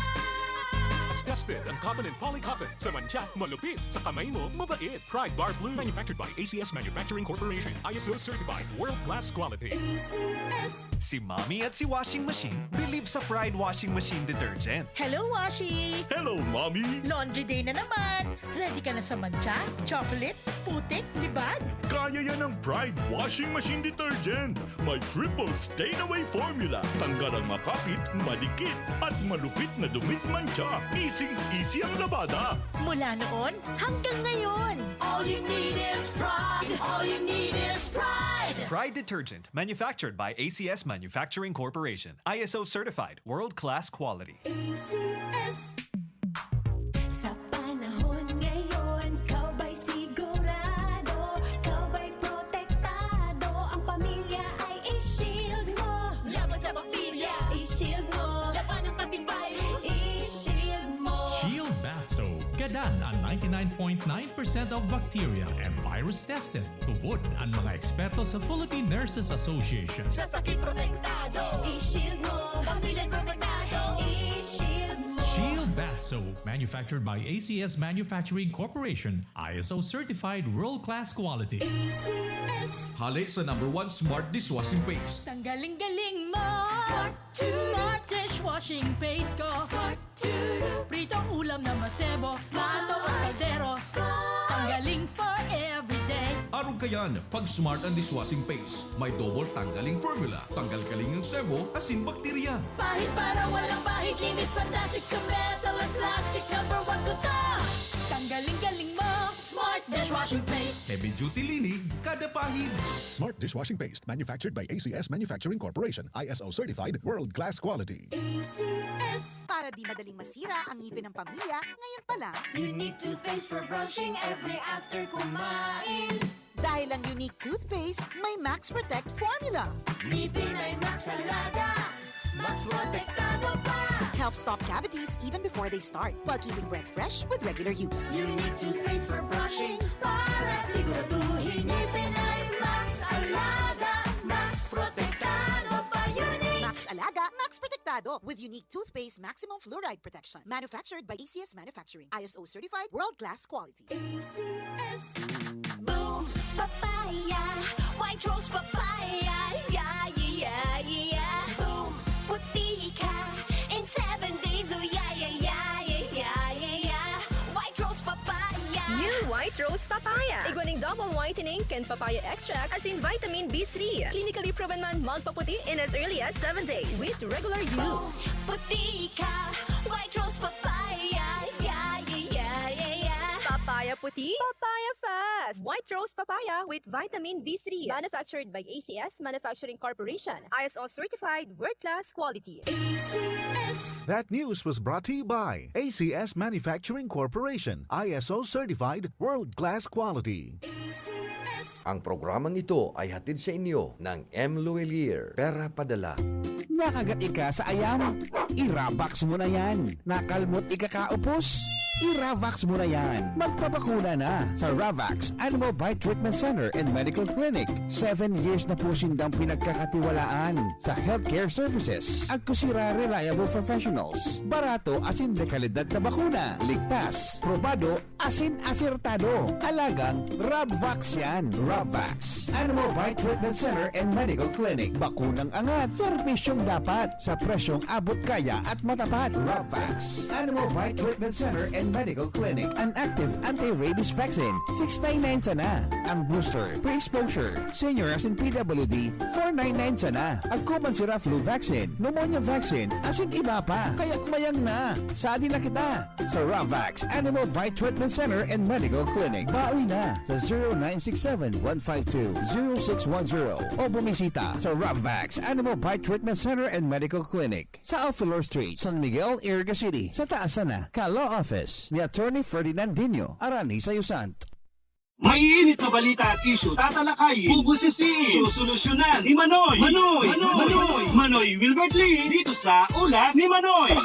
Tested ang cotton and polycotton. Sa mantsa, malupit. Sa kamay mo, mabait. Pride Bar Blue. Manufactured by A C S Manufacturing Corporation. I S O certified. World class quality. A C S. Si Mommy at si Washing Machine believe sa Pride Washing Machine Detergent. Hello, Washi! Hello, Mommy! Laundry day na naman! Ready ka na sa mantsa, chocolate, putik, libag? Kaya yan ng Pride Washing Machine Detergent. May triple stain away formula. Tanggal ang makapit, madikit, at malupit na dumit mantsa. Easy-easy ang labada. Mula noon hanggang ngayon. All you need is Pride. All you need is Pride. Pride Detergent, manufactured by A C S Manufacturing Corporation. I S O certified, world-class quality. A C S. Sa panahon ngayon, ikaw ba'y sigurado? Ikaw ba'y protektado? Ang pamilya ay i-shield mo. Laban sa bakterya, i-shield mo. Laban ng antivirus, i-shield mo. Shield Bath Soap. Gadan ang ninety-nine point nine percent of bacteria and virus tested. Tubod ang mga eksperto sa Philippine Nurses Association. Sa sakit protektado, i-shield mo. Pamilya protektado, i-shield mo. Shield Bath Soap, manufactured by A C S Manufacturing Corporation, I S O certified world-class quality. A C S. Hali sa number one smart dishwashing paste. Tanggaling-galing mo! Smart Smart dishwashing paste ko. Smart Pritong ulam na masebo. Smart ang kaldero. Smart. Tanggaling for everyday. Arog kayan, pag Smart ang dishwashing paste, may double tanggaling formula. Tanggal kaling ang sebo, asin bakterya. Pahid para walang bahid, linis fantastic sa metal at plastic. Number one ko to. Tanggaling-galing mo. Smart dishwashing paste. Heavy duty linig kada pahid. Smart dishwashing paste, manufactured by A C S Manufacturing Corporation, I S O certified, world class quality. A C S. Para di madaling masira ang ngipin ng pamilya, ngayon pa lang. Unique toothpaste for brushing every after kumain. Dahil ang Unique Toothpaste may Max Protect Formula. Ngipin ay Max Alaga, Max Protektado pa. Helps stop cavities even before they start, while keeping breath fresh with regular use. Unique toothpaste for brushing para siguraduhin ngipin ay Max Alaga, Max Protektado pa. Unique. Max Alaga, Max Protektado with Unique Toothpaste Maximum Fluoride Protection. Manufactured by A C S Manufacturing. I S O certified, world class quality. A C S. Boom! Papaya! White Rose Papaya! Yeah, yeah, yeah, yeah! Boom! Puti ka in seven days! Oh, yeah, yeah, yeah, yeah, yeah, yeah, yeah! White Rose Papaya! New White Rose Papaya. Igwa ning double whitening kan papaya extract asin vitamin B three. Clinically proven man magpaputi in as early as seven days with regular use. Puti ka! White Rose Papaya! Yeah, yeah, yeah, yeah, yeah! Papaya puti, papaya fast. White Rose Papaya with vitamin B three. Manufactured by A C S Manufacturing Corporation. I S O certified, world-class quality. A C S. That news was brought to you by A C S Manufacturing Corporation, I S O certified, world class quality. A C S. Ang programang ito ay hatid sa inyo ng M. Luwilier, Pera Padala. Nakagat ika sa ayam? Iravax mo na yan. Nakalmot ika kaupos? Iravax mo na yan. Magpabakuna na sa Ravax Animal Bite Treatment Center and Medical Clinic. Seven years na po sindang pinagkakatiwalaan sa healthcare services. Agko sira reliable professionals. Barato asin de kalidad na bakuna. Ligtas, probado, asin asertado. Alagang Rabvax yan. Rabvax. Animal Bite Treatment Center and Medical Clinic. Bakunang angat. Serbisyong dapat. Sa presyong abot kaya at matapat. Rabvax. Animal Bite Treatment Center and Medical Clinic. An active anti-rabies vaccine, six nine nine sana. Ang booster, pre-exposure, senior asin P W D, four nine nine sana. Agko man sira flu vaccine, pneumonia vaccine, asin iba pa. Kaya't mayang na. Sadi na kita. Sa Ravax Animal Bite Treatment Center and Medical Clinic. Bawi na sa zero nine six seven, one five two, zero six one zero o bumisita sa Ravax Animal Bite Treatment Center and Medical Clinic sa Alfilor Street, San Miguel, Iriga City, sa taas sana ka Law Office ni Attorney Ferdinand Dino, Arani sa Yusant. Maiinit na balita at isyu, tatalakayin, bubusisiin, susolusyonan ni Manoy. Manoy! Manoy! Manoy! Manoy Wilbert Lee dito sa Ulat ni Manoy.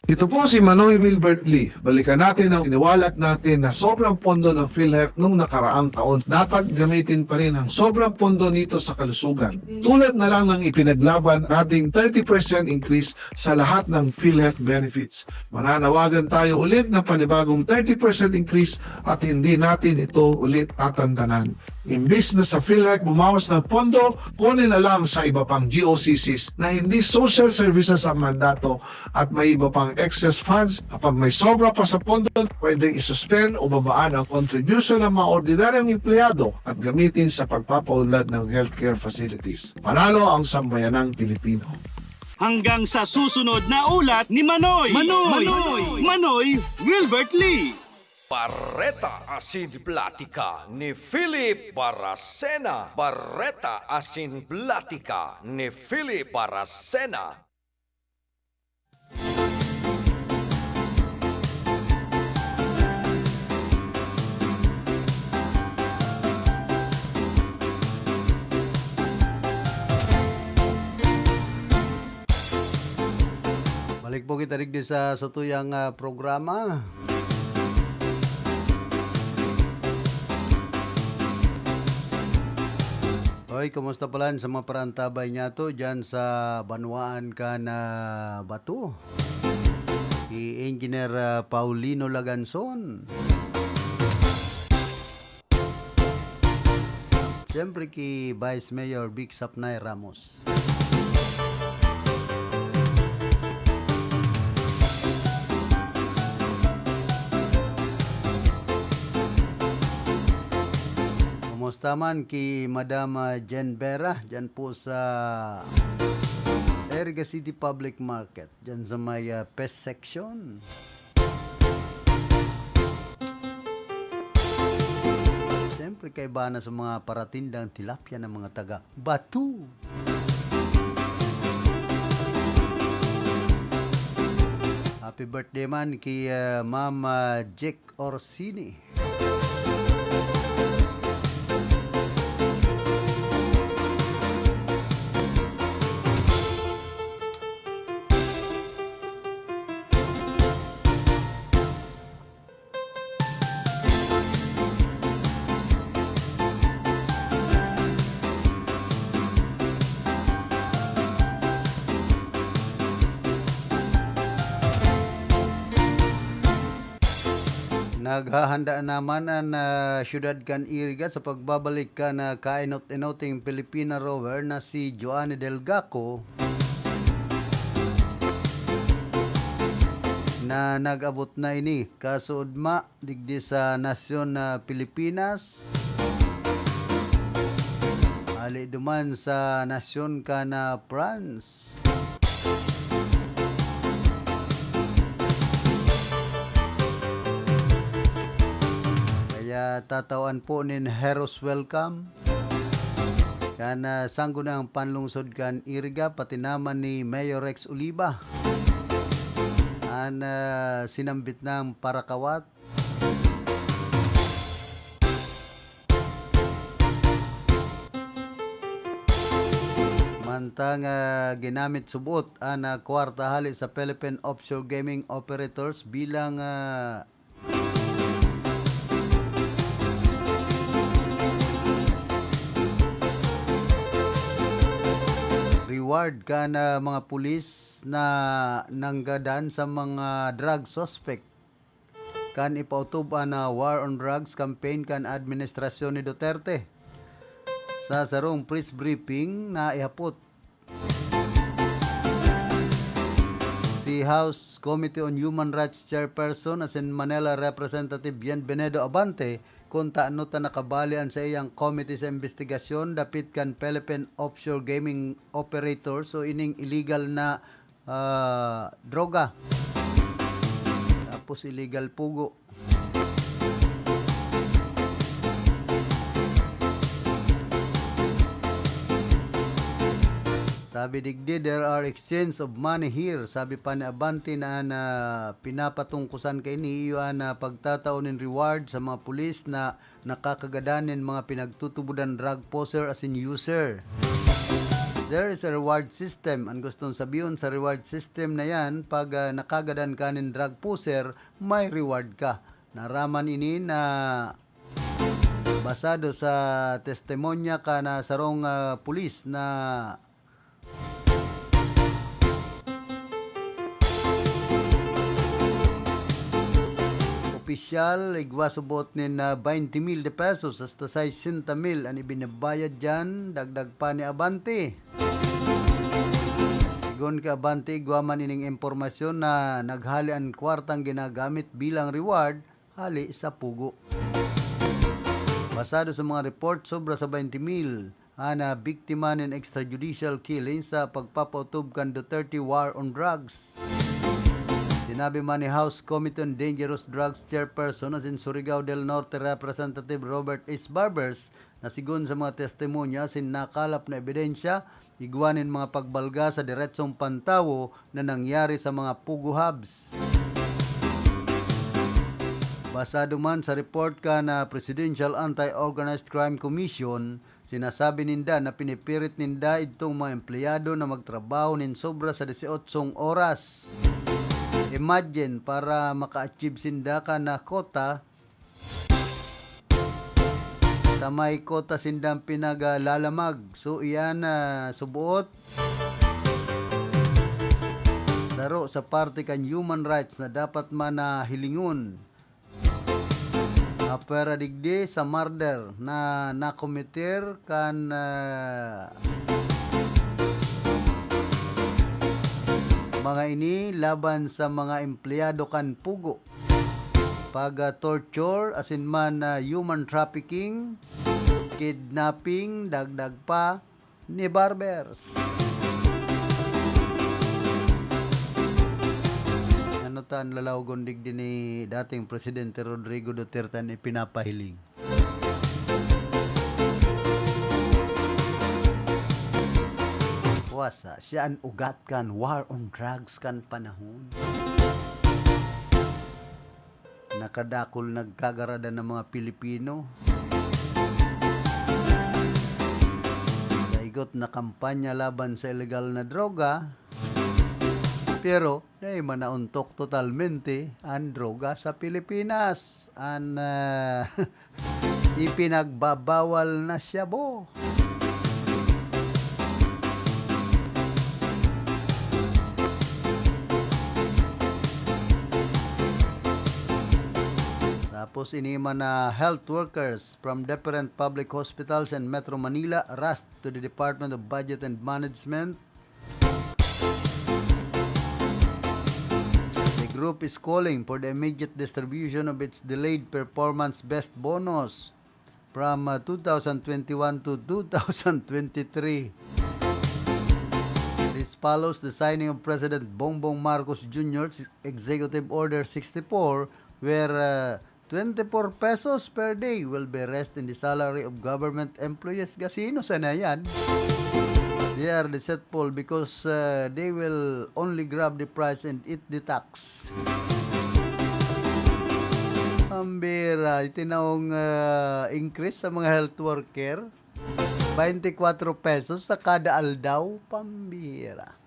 Ito po si Manoy Wilbert Lee. Balikan natin ang iniwalat natin na sobrang pondo ng PhilHealth nung nakaraang taon. Dapat gamitin pa rin ang sobrang pondo nito sa kalusugan. Tulad na lang ng ipinaglaban nating thirty percent increase sa lahat ng PhilHealth benefits. Mananawagan tayo ulit ng panibagong thirty percent increase at hindi natin ito ulit tatantanan. Imbis na sa PhilHealth bumawas ng pondo, kunin na lang sa iba pang G O C Cs na hindi social services ang mandato at may iba pang excess funds. Kapag may sobra pa sa pondo, pwedeng isuspend o babaan ang contribution ng mga ordinaryong empleyado at gamitin sa pagpapaunlad ng healthcare facilities. Panalo ang sambayanang Pilipino. Hanggang sa susunod na Ulat ni Manoy. Manoy! Manoy! Manoy Wilbert Lee. Bareta asin Platika ni Philip Baracena. Bareta asin Platika ni Philip Baracena. Balik po kita digdi sa satuyang, ah, programa. Hoy, kumusta palan sa mga parantabay niyato diyan sa banwaan kan Bato? Ki Engineer, ah, Paulino Laganzon. Siyempre ki Vice Mayor Vic Sapnay Ramos. Kumusta man ki Madam, ah, Jen Vera diyan po sa Iriga City Public Market, diyan sa may, ah, pest section? Siyempre, kaiba na sa mga paratindang tilapia ng mga taga Batu. Happy birthday man kay, ah, Ma'am, ah, Jack Orsini. Naghahanda naman an, ah, siyudad kan Iriga sa pagbabalik kan, ah, kainot-inoting Filipina rower na si Joanne Del Gaco, na nag-abot na ini kasuodma digdi sa nasyon na Pilipinas, hali duman sa nasyon kan France. Kaya tatawan po nin hero's welcome kan, ah, Sangguniang Panlungsod kan Iriga, pati naman ni Mayor Rex Oliva, an, ah, sinambit nang parakawat. Mantang, ah, ginamit subot an, ah, kwarta hali sa Philippine Offshore Gaming Operators bilang, ah, reward kan, ah, mga pulis na nanggadan sa mga drug suspect kan ipautob an, ah, War on Drugs campaign kan administrasyon ni Duterte. Sa sarong press briefing na ihapot si House Committee on Human Rights Chairperson asin Manila Representative Bienvenido Abante kun tano ta nakabali an saiyang committee sa imbestigasyon dapit kan Philippine offshore gaming operators o ining illegal na, ah, droga. Tapos illegal pugo. Sabi digdi, "There are exchange of money here." Sabi pa ni Abante na, na pinapatungkusan kaini iyo an, ah, pagtatao nin reward sa mga pulis na nakakagadan nin mga pinagtutubodan drug poser asin user. There is a reward system. An gustong sabihon sa reward system na yan, pag, ah, nakagadan ka nin drug poser, may reward ka. Naraman ini na basado sa testimonya kan, ah, sarong, ah, pulis na opisyal, igwa subot nin, ah, baynte mil de pesos hasta saysenta mil an ibinabayad diyan, dagdag pa ni Abante. Sigon ki Abante, igwa man ining impormasyon na naghali an kwartang ginagamit bilang reward hali sa pugo. Basado sa mga report, sobra sa baynte mil an, ah, biktima nin extrajudicial killing sa pagpapautob kan Duterte War on Drugs. Sinabi man ni House Committee on Dangerous Drugs Chairperson asin Surigao del Norte Representative Robert H. Barbers na sigon sa mga testimonya asin nakalap na ebidensya, igwa nin mga pagbalga sa diretsong pantawo na nangyari sa mga pugo hubs. Basado man sa report kan, ah, Presidential Anti-Organized Crime Commission, sinasabi ninda na pinipirit ninda idtong mga empleyado na magtrabaho nin sobra sa disyotso oras. Imagine, para maka-achieve sinda kan, ah, quota, ta may kota sindang pinaglalamag. So, iyan na subuot. Saro sa parte kan human rights na dapat man na hilingon. Apwera digdi sa murder na nakometer kan, ah, mga ini laban sa mga empleyado kan pugo. Pag, ah, torture, asin man, ah, human trafficking, kidnapping, dagdag pa ni Barbers. Ano ta an lalawgon digdi ni dating Presidente Rodrigo Duterte an ipinapahiling? Pasa, siya an ugat kan war on drugs kan panahon. Nakadakul nagkagaradan ng mga Pilipino. Sa igot na kampanya laban sa illegal na droga, pero dai man naontok totalmente an droga sa Pilipinas. An, ah, ipinagbabawal na shabu. Tapos ini man na health workers from different public hospitals in Metro Manila, R A S T, to the Department of Budget and Management. The group is calling for the immediate distribution of its delayed performance best bonus from, uh, two thousand twenty-one to two thousand twenty-three. This follows the signing of President Bongbong Marcos Junior's Executive Order sixty-four, where, uh, twenty-four pesos per day will be raised in the salary of government employees. Gasino sana yan? They are deceitful because, uh, they will only grab the price and eat the tax. Pambira, itinaong, uh, increase sa mga health worker. Twenty-four pesos sa kada aldaw. Pambira.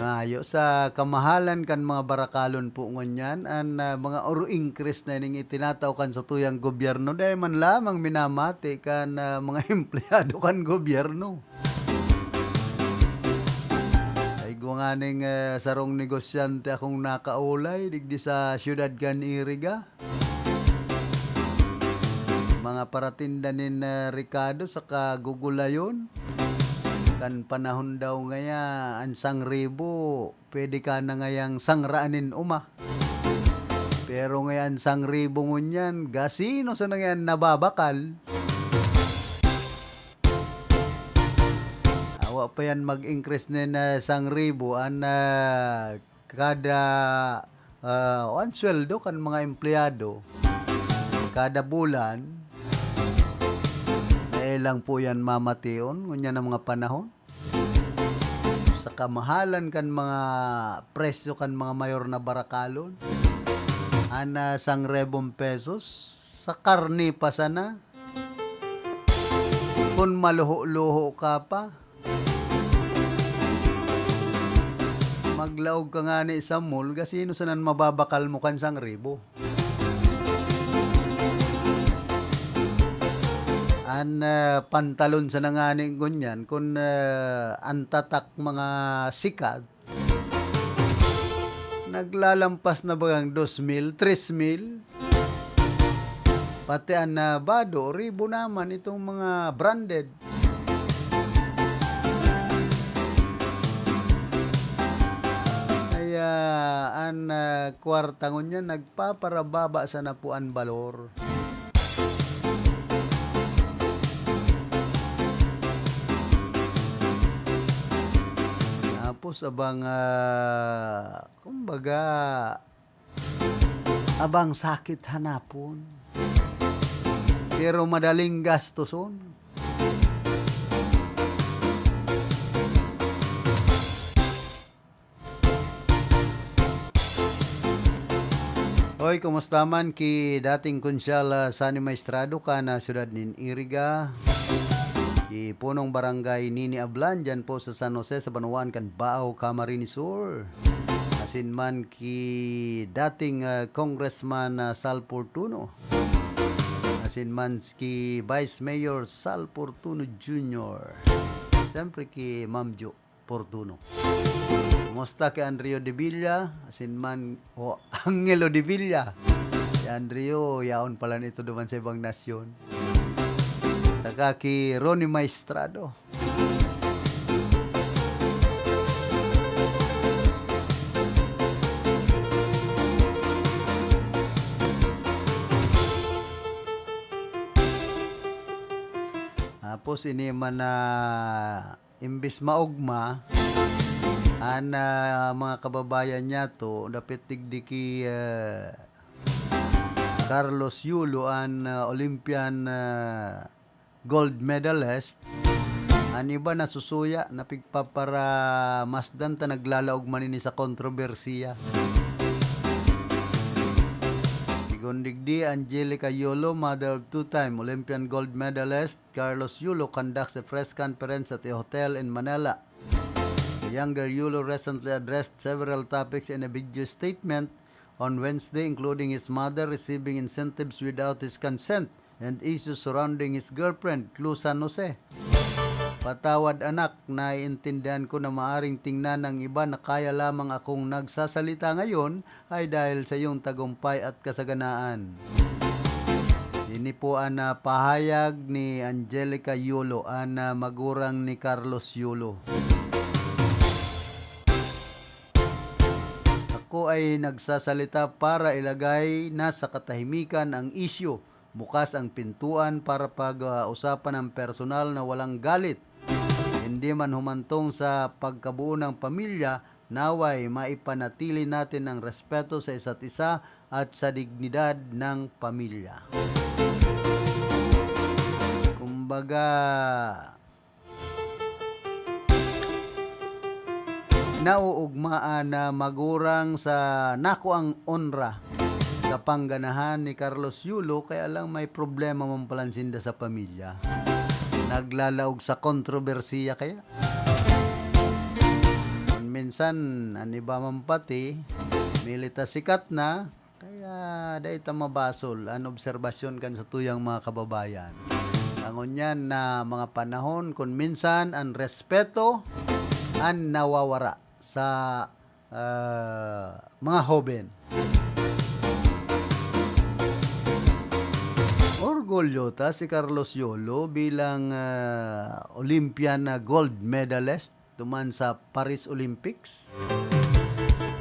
Ngayo sa kamahalan kan mga barakalon po ngunyan, an, ah, mga oro increase na ning itinatao kan satuyang gobyerno, dai man lamang minamati kan, ah, mga empleyado kan gobyerno. Ay, igwa nganing, ah, sarong negosyante akong nakaulay digdi sa siyudad kan Iriga. Mga paratinda nin, ah, rekado saka gugulayon. Kan panahon daw ngaya, an sangribo, pwede ka na ngayang sangraan nin uma. Pero ngaya an sangribo ngunyan, gasino sana ngaya nababakal? Awa pa yan mag-increase nin, ah, sangribo, an, ah, kada, ah, o an sweldo kan mga empleyado kada bulan, dai lang po yan mamation ngunyan na mga panahon. Sa kamahalan kan mga presyo kan mga mayor na barakalon, an, ah, sangrebong pesos, sa karne pa sana, kun maluho-luho ka pa. Maglaog ka ngani sa mall, gasino sanan mababakal mo kan sangribo? An, ah, pantalon sana ngani ngunyan, kun, ah, an tatak mga sikat, naglalampas na bagang dos mil, tres mil. Pati an, ah, bado, ribo naman itong mga branded. Kaya an, ah, kwarta ngunyan nagpaparababa sana po an balor. Tapos abang, ah, kumbaga, abang sakit hanapon, pero madaling gastuson. Hoy, kumusta man ki dating Konsyal, ah, Sani Maestrado kan, ah, siyudad nin Iriga? Ki punong barangay Nini Ablan, dyan po sa San Jose, sa banwaan kan Bao, Camarines Sur. Asin man ki dating, ah, Congressman, ah, Sal Fortuno. Asin man ki Vice Mayor Sal Fortuno Junior. Siyempre ki Ma'am Jo Fortuno. Kumusta ki Andrio de Villa? Asin man, o, Angelo de Villa. Si Andrio, yaon pala nito duman sa ibang nasyon. Saka ki Ronnie Maestrado. Tapos ini man na imbis maogma, an, ah, mga kababayan niyato, dapit digdi ki, ah, Carlos Yulo, an, ah, Olympian, ah, gold medalist. An iba nasusuya, napigpaparamasdan ta naglalaog man ini sa kontrobersiya. Sigon digdi, Angelica Yulo, mother of two-time Olympian gold medalist Carlos Yulo, conducts a press conference at a hotel in Manila. The younger Yulo recently addressed several topics in a video statement on Wednesday, including his mother receiving incentives without his consent and issues surrounding his girlfriend, Tlu San Jose. "Patawad, anak, naiintindihan ko na maaring tingnan ng iba na kaya lamang akong nagsasalita ngayon ay dahil sa iyong tagumpay at kasaganaan." Ini po an, ah, pahayag ni Angelica Yulo, an, ah, magurang ni Carlos Yulo. "Ako ay nagsasalita para ilagay na sa katahimikan ang isyu. Bukas ang pintuan para pag-usapan ang personal na walang galit. Hindi man humantong sa pagkabuo ng pamilya, naway maipanatili natin ang respeto sa isa't isa at sa dignidad ng pamilya." Kumbaga, nauugmaan na magurang sa nakuang onra sa pangganahan ni Carlos Yulo, kaya lang may problema man palan sinda sa pamilya. Naglalaog sa kontrobersiya kaya. Kun minsan, an iba man pati, milita sikat na, kaya dai ta mabasol an obserbasyon kan satuyang mga kababayan. An ngunyan na mga panahon, kun minsan an respeto an nawawara sa, ah, mga hoben. Orgulyo ta si Carlos Yulo bilang, ah, Olympian na gold medalist duman sa Paris Olympics.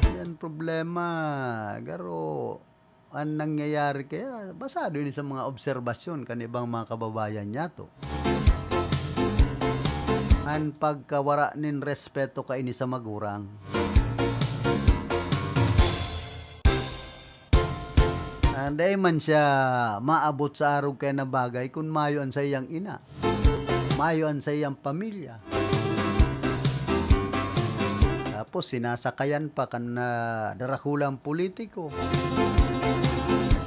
Yan problema, garo an nangyayari kaya basado ini sa mga obserbasyon kan ibang mga kababayan niyato. An pagkawara nin respeto kaini sa magurang. Ah, dai man siya maabot sa arog kaya na bagay kun mayo an saiyang ina. Mayo an saiyang pamilya. Tapos sinasakayan pa kan, ah, darakulang politiko.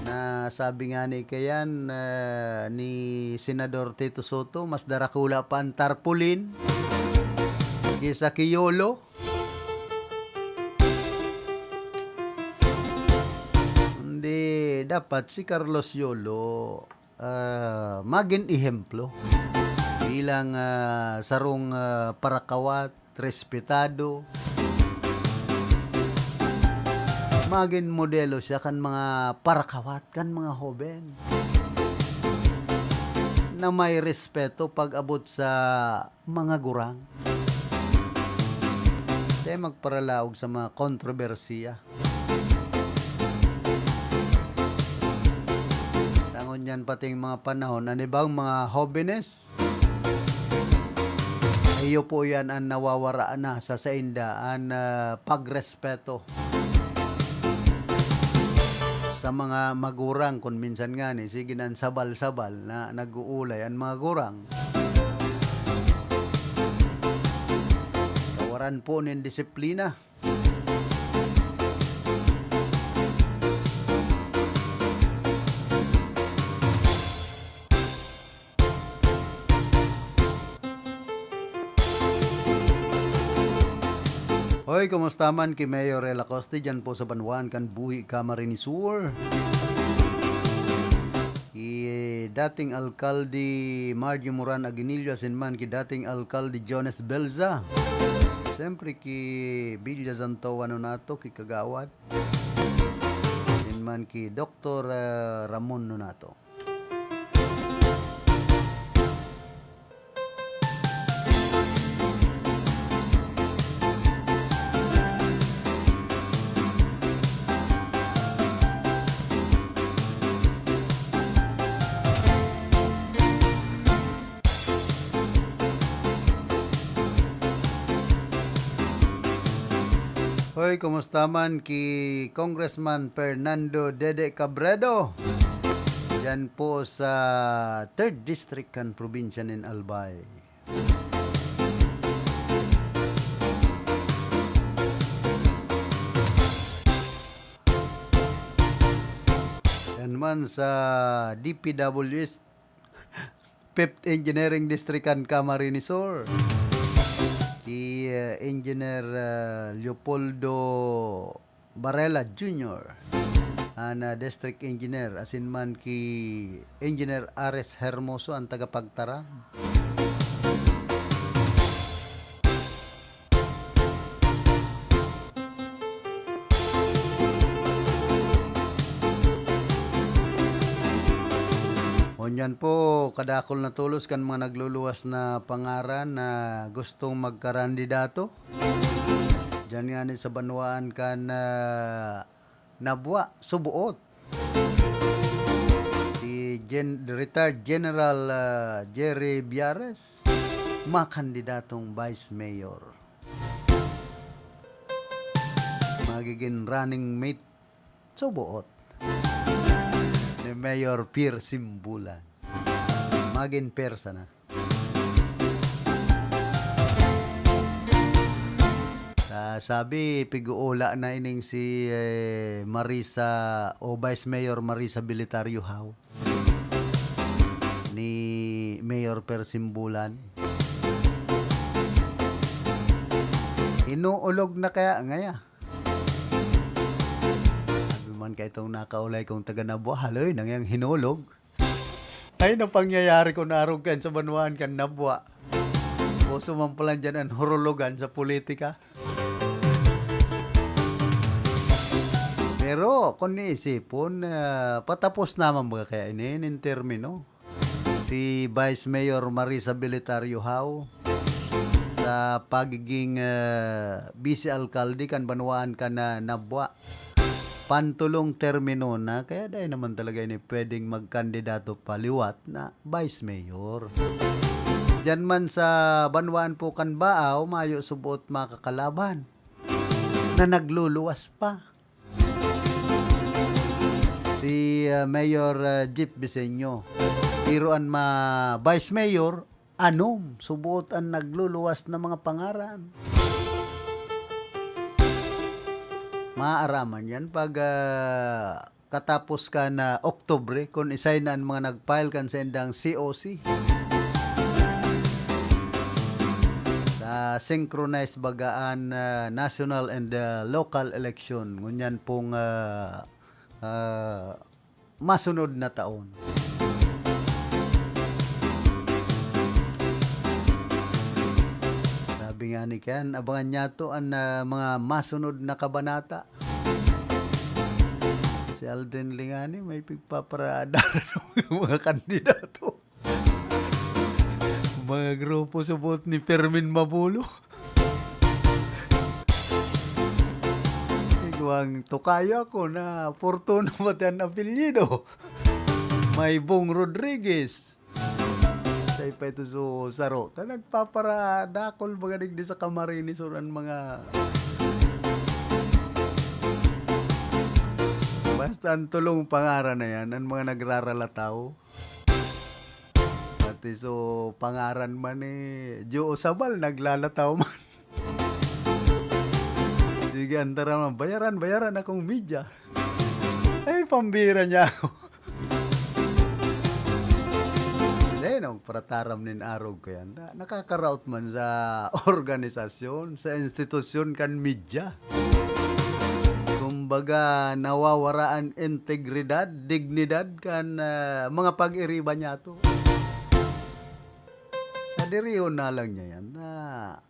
Na sabi nga ni kayan, ah, ni Senador Tito Soto, mas darakula pa an tarpaulin kisa ki Yulo. Hindi, dapat si Carlos Yulo, ah, magin ehemplo bilang, ah, sarong, ah, parakawat, respetado. Magin modelo siya kan mga parakawat, kan mga hoben na may respeto pag-abot sa mga gurang. Dai magparalaog sa mga kontrobersiya. Tangon yan pating mga panahon, an ibang mga hobenes, iyo po yan an nawawara na sa sainda, an, ah, pagrespeto sa mga magurang. Kun minsan ngani, sige na an sabal-sabal na nag-uulay an mga gurang. Kawaran po nin disiplina. Hoy, kumusta man ki Mayor Ella Coste dyan po sa banwaan kan Buhi, Camarines Sur? Ki dating alkalde Margie Moran Aguinillo, asin man ki dating alkalde Jones Belza. Siyempre, ki Villa Santo, ano nato, ki Kagawad. Asin man ki Doktor, ah, Ramon Nonato. Hoy, kumusta man ki Congressman Fernando Dede Cabredo? Yan po sa third District kan probinsya nin Albay. Yan man sa D P W S, Fifth Engineering District kan Camarines Sur. Si, eh, Engineer, eh, Leopoldo Varela Junior, an, ah, District Engineer, asin man ki Engineer Ares Hermoso, an tagapagtaram. Ngunyan po, kadakul na tolos kan mga nagluluwas na pangaran na gustong magkarandidato. Diyan nga ni sa banwaan kan, ah, Nabua, Subuot. Si Gen-, Retired General, ah, Jerry Biares, makandidatong Vice Mayor. Magiging running mate, Subuot, ni Mayor Pierre Simbulan. Magin persa na. Ah, sabi, pig-uula na ining si, eh, Marisa o Vice Mayor Marisa Belitario Howe ni Mayor Pierre Simbulan. Inuulog na kaya ngaya? Sabi man ka itong nakaulay kong taga Nabua, haloy, nangyang hinulog. Ay, napangyayari ko na arog kan sa banwaan kan Nabua. Uso man pala dyan an hurulogan sa politika. Pero kung niisipon, ah, patapos naman baga kaya ini nin termino si Vice Mayor Marisa Belitario Howe sa pagiging, ah, vice alkalde kan banwaan kan, ah, Nabua. Pantulong termino na, kaya dai naman talaga ini pwedeng magkandidato pa liwat na vice mayor. Diyan man sa banwaan po kan Baao, mayo subot makakalaban na nagluluwas pa si, ah, Mayor, ah, Jeff Biseño. Pero an ma-, Vice Mayor, anom, suboot an nagluluwas na mga pangaran. Maaaraman yan pag, ah, katapos kan Oktubre, kun isay na an mga nag-file kan saindang C O C. Sa synchronized baga an, ah, national and, ah, local election. Ngunyan pong, ah, ah, masunod na taon. Sabi nga ni Ken, abangan niya to an, ah, mga masunod na kabanata. Si Aldrin Lingani may pigpaparadaran ng mga kandidato. Mga grupo subot ni Fermin Mabulo. Igwang tokayo ako na Fortuna pati an apelyido. May Bong Rodriguez. Sa pa ito so saro. Ta nagpaparadakol baga digdi sa Camarines Sur an mga basta an tulong pangaran na yan, an mga nagraralataw. Pati so pangaran man ni Joe Sabal, naglalataw man. Sige, antara man, bayaran, bayaran akong media. Ay, pambira niya ako. Hindi, nung prataram nin arog ko yan, na-, nakakaraot man sa organisasyon, sa institusyon kan media. Kumbaga, nawawara an integridad, dignidad kan, ah, mga pag-iriba niya to. Sa dirihon na lang niya yan na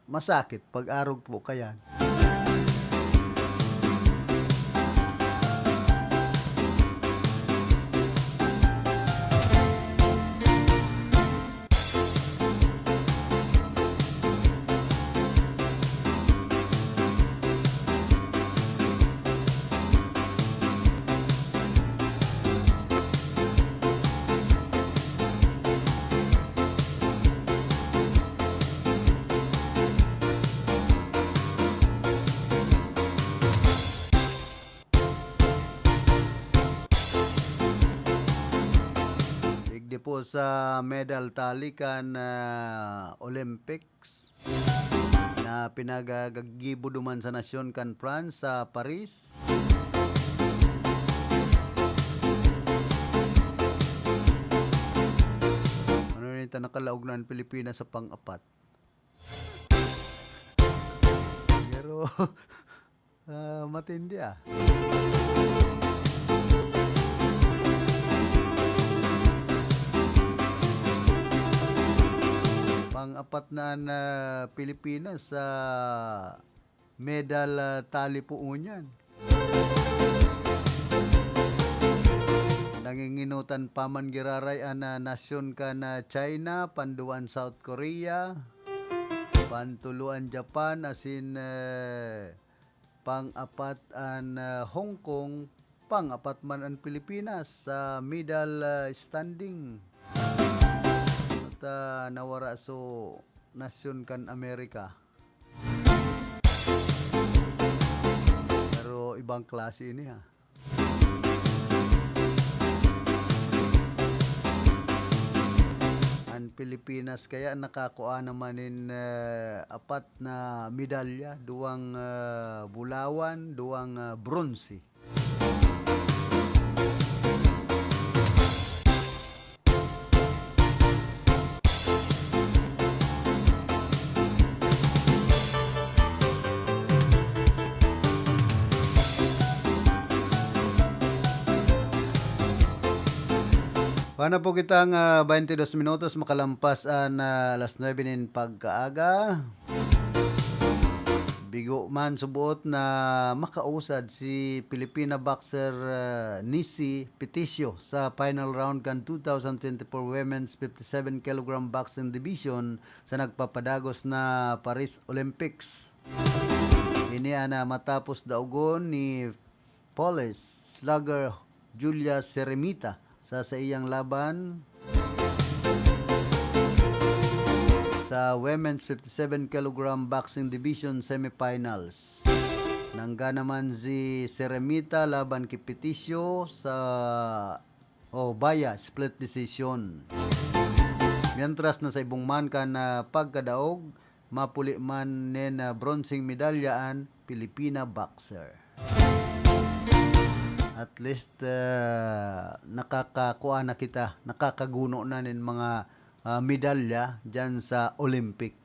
masakit pag-arog po kayan. po sa medal tali kan, ah, Olympics na pinagagibo duman sa nasyon kan France, sa Paris. Ano ni ta nakalaog na an Pilipinas sa pang-apat? Pero, ah, matindi, ah. Pang-apat na an, ah, Pilipinas sa medal, ah, tali po ngunyan. Nanginginutan pa man giraray an, ah, nasyon kan, ah, China, panduwa an South Korea, pantulo an Japan, asin, eh, pang-apat an, ah, Hong Kong, pang-apat man an Pilipinas sa medal, ah, standing. At, ah, nawara so nasyon kan Amerika. Pero ibang klase ini, ha. An Pilipinas kaya nakakua naman nin, eh, apat na medalya, duwang, eh, bulawan, duwang, eh, bronze. Pana po kitang, ah, baynte dos minutos makalampas an, ah, alas nuebe nin pagkaaga. Bigo man suboot na makausad si Filipina boxer, ah, Nisi Peticio sa final round kan two thousand twenty-four Women's fifty-seven kilogram Boxing Division sa nagpapadagos na Paris Olympics. Ini ana matapos daogon ni Polish slugger Julia Seremita sa saiyang laban sa Women's fifty-seven kilogram Boxing Division semifinals. Nangga naman si Seremita laban ki Peticio sa, oh, via split decision. Mientras na sa ibong man kan, ah, pagkadaog, mapuli man nin, ah, bronseng medalya an Filipina boxer. At least, ah, nakakakua na kita, nakakaguno na nin mga, ah, medalya diyan sa Olympic.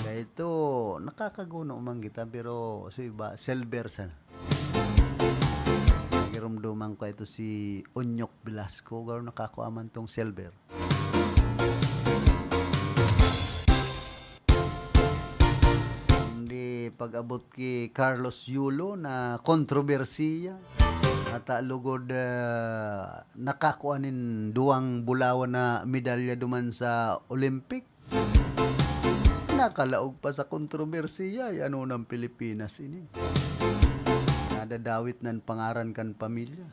Kaya ito, nakakaguno man kita, pero sa iba, silver sana. Nagirumduman ko ito si Onyok Velasco, garo nakakua man tong silver. Kundi pag-abot ki Carlos Yulo na kontrobersiya, ata lugod, ah, nakakua nin duwang bulawan na medalya duman sa Olympic. Nakalaog pa sa kontrobersiya, eh, ano nang Pilipinas ini? Nadadawit nan pangaran kan pamilya.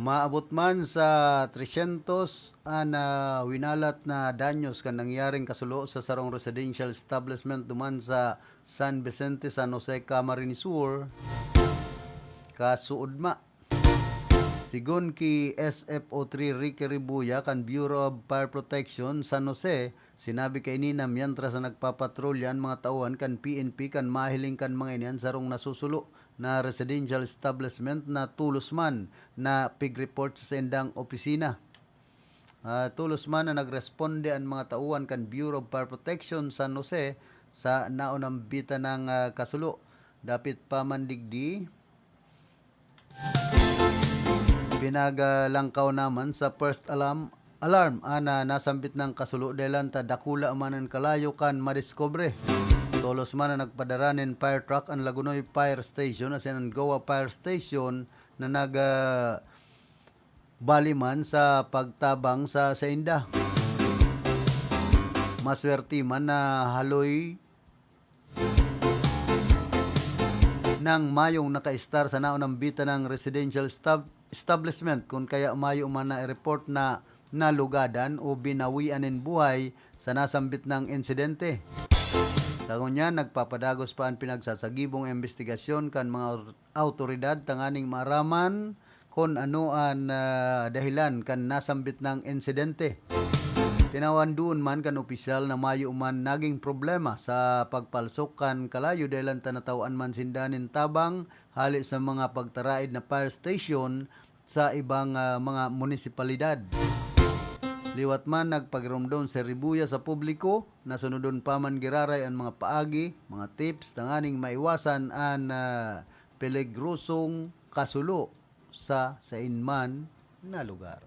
Maabot man sa tresyentos an, ah, winalat na danyos kan nangyaring kasulo sa sarong residential establishment duman sa San Vicente, San Jose, Camarines Sur, kasuodma. Sigon ki S F O three Ricky Ribuya kan Bureau of Fire Protection, San Jose, sinabi kaini na mientras na nagpapatrolya an mga tauhan kan P N P kan mahiling kan mga ini an sarong nasusulo na residential establishment na tolos man na pig-report sa saindang opisina. Ah, tolos man na nagresponde an mga tauhan kan Bureau of Fire Protection San Jose sa naunambitan nang, ah, kasulo. Dapit pa man digdi, pinagalangkaw naman sa first alarm, alarm, ah, na nasambit nang kasulo dahil ta dakula man an kalayo kan madiskubre. Tolos man na nagpadara nin fire truck an Lagonoy Fire Station asin an Goa Fire Station na nag, ah, bali man sa pagtabang sa sainda. Maswerte man na haloy nang mayong nakaistar sa naunang bitanang residential stab-, establishment, kun kaya mayo man na-report na nalugadan o binawian nin buhay sa nasambit na insidente. Sa ngunyan, nagpapadagos pa an pinagsasagibong imbestigasyon kan mga or-, awtoridad tanganing maaraman kun ano an, ah, dahilan kan nasambit na insidente. Tinawan duon man kan opisyal na mayo man naging problema sa pagpalsok kan kalayo dahel ta nataw-an man sinda nin tabang hale sa mga pagtaraed na fire station sa ibang, ah, mga munisipalidad. Liwat man nagpagiromdom si Rebulla sa publiko na sunodon pa man giraray an mga paagi, mga tips tanganing maiwasan an, ah, peligrosong kasulo sa sain man na lugar.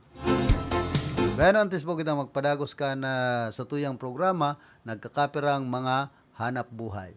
Bueno, antes po kita magpadagos kan, ah, satuyang programa, nagkakapirang mga hanap buhay.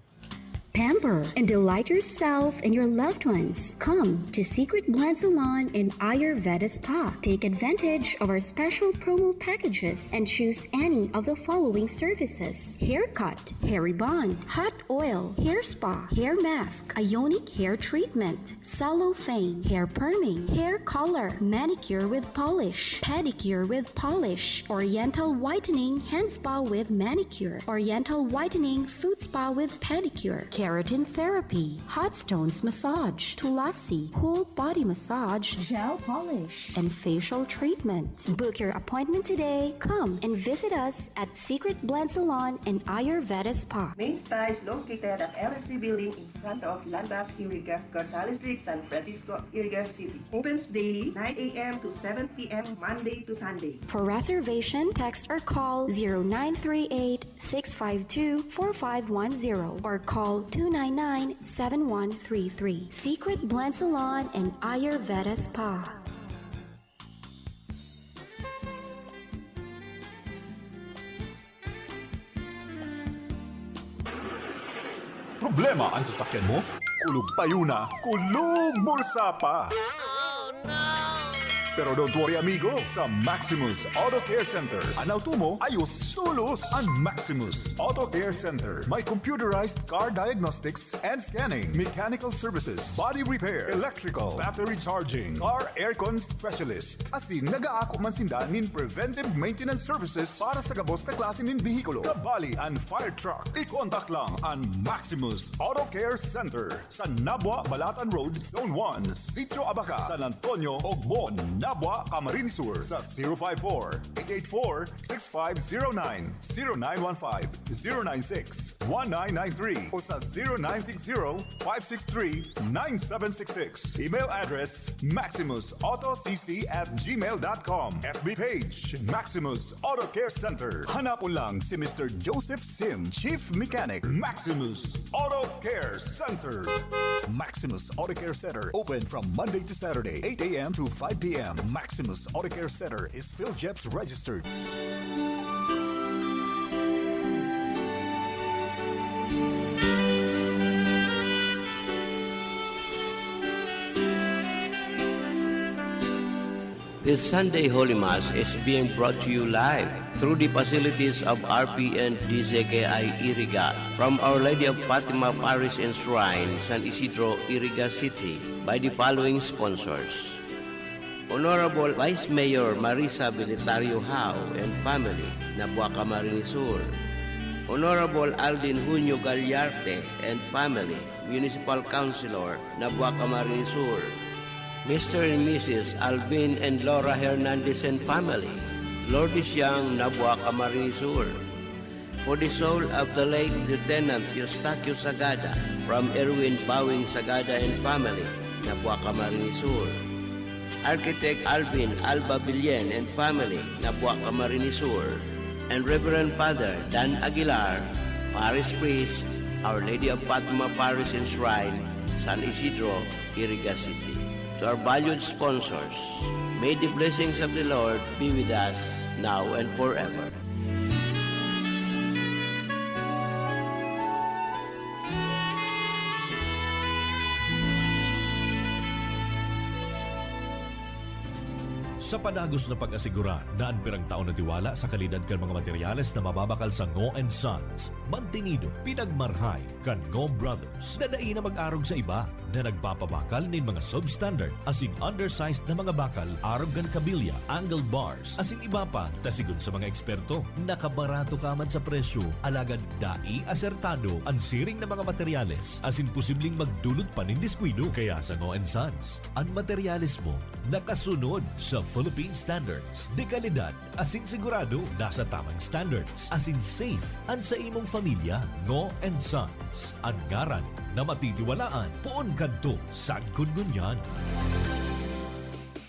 Pamper and delight yourself and your loved ones. Come to Secret Blend Salon and Ayurveda Spa. Take advantage of our special promo packages and choose any of the following services: haircut, hair rebond, hot oil, hair spa, hair mask, ionic hair treatment, cellophane, hair perming, hair color, manicure with polish, pedicure with polish, oriental whitening, hand spa with manicure, oriental whitening, foot spa with pedicure, keratin therapy, hot stones massage, tulasi, whole body massage, gel polish, and facial treatment. Book your appointment today. Come and visit us at Secret Blend Salon and Ayurveda Spa. Main Spa is located at L S C Building in front of Landmark Iriga, Gonzales Street, San Francisco, Iriga City. Opens daily, nine a m to seven p m, Monday to Sunday. For reservation, text or call zero nine three eight, six five two, four five one zero or call two nine nine, seven one three three. Secret Blend Salon and Ayurveda Spa. Problema an sasakyan mo? Kulog payo na, kulog bulsa pa! Pero don't worry, amigo, sa Maximus Auto Care Center, an auto mo ayos tolos. An Maximus Auto Care Center may computerized car diagnostics and scanning, mechanical services, body repair, electrical, battery charging, car aircon specialist. Asin nagaako man sinda nin preventive maintenance services para sa gabos na klase nin behikulo, kabali an fire truck. I-contact lang an Maximus Auto Care Center sa Nabua, Balatan Road, Zone one, Sitio Abaca, San Antonio, Ogbon, Nabua, Camarines Sur sa zero five four, eight eight four, six five zero nine, zero nine one five, zero nine six, one nine nine three o sa zero nine six zero, five six three, nine seven six six. Email address, maximus auto c c at gmail dot com. F B page, Maximus Auto Care Center. Hanapon lang si Mister Joseph Sim, Chief Mechanic, Maximus Auto Care Center. Maximus Auto Care Center, open from Monday to Saturday, eight a m to five p m. Maximus Auto Care Center is PhilJEPS registered. This Sunday Holy Mass is being brought to you live through the facilities of R P N D Z K I Iriga from Our Lady of Fatima Parish and Shrine, San Isidro, Iriga City, by the following sponsors: Honorable Vice Mayor Marisa Belitario Howe and family, Nabua, Camarines Sur. Honorable Aldin Junio Gallarte and family, Municipal Councilor, Nabua, Camarines Sur. Mister and Missus Alvin and Laura Hernandez and family, Lourdes Yang, Nabua, Camarines Sur. For the soul of the late Lieutenant Eustaquio Sagada, from Erwin Bawing Sagada and family, Nabua, Camarines Sur. Architect Alvin Alba Villen and family, Nabua, Camarines Sur. And Reverend Father Dan Aguilar, Parish Priest, Our Lady of Fatima Parish and Shrine, San Isidro, Iriga City. To our valued sponsors, may the blessings of the Lord be with us now and forever. Sa padagos na pag-asigurar na an pirang taon na tiwala sa kalidad kan mga materyales na mababakal sa Ngo and Sons, mantinido, pinagmarhay kan Ngo Brothers na dai na mag-arog sa iba na nagpapabakal nin mga substandard asin undersized na mga bakal arog kan kabilya, angle bars, asin iba pa, ta sigon sa mga eksperto, nakabarato ka man sa presyo, alagad dai asertado an siring na mga materyales asin posibleng magdulot pa nin diskuido. Kaya sa Ngo and Sons, an materyales mo nakasunod sa Philippine Standards de kalidad asin sigurado nasa tamang standards asin safe an sa imong pamilya. Ngo and Sons, an ngaran na matitiwalaan poon kadto sagkod ngunyan.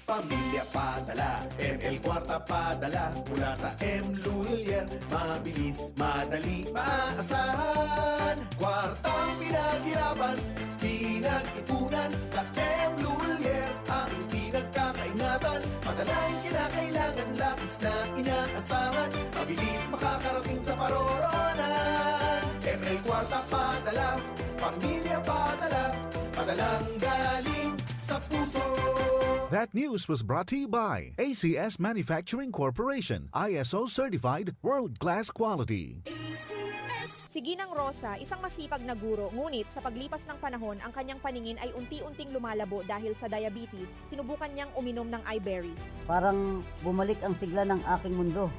Pamilya padala, M L Kwarta padala, mula sa M Lulier, mabilis, madali, maaasahan. Kwartang pinaghirapan, pinag-ipunan, sa M Lulier ang pinagkakaingatan. Padalang kinakailangan, labis na inaasahan, mabilis makakarating sa paroroonan. M L Kwarta padala, pamilya padala, padalang galing sa puso. That news was brought to you by A C S Manufacturing Corporation, I S O certified, world-class quality. A C S. Si Ginang Rosa, isang masipag na guro, ngunit sa paglipas ng panahon, ang kanyang paningin ay unti-unting lumalabo dahil sa diabetes. Sinubukan niyang uminom ng iBerry. Parang bumalik ang sigla ng aking mundo.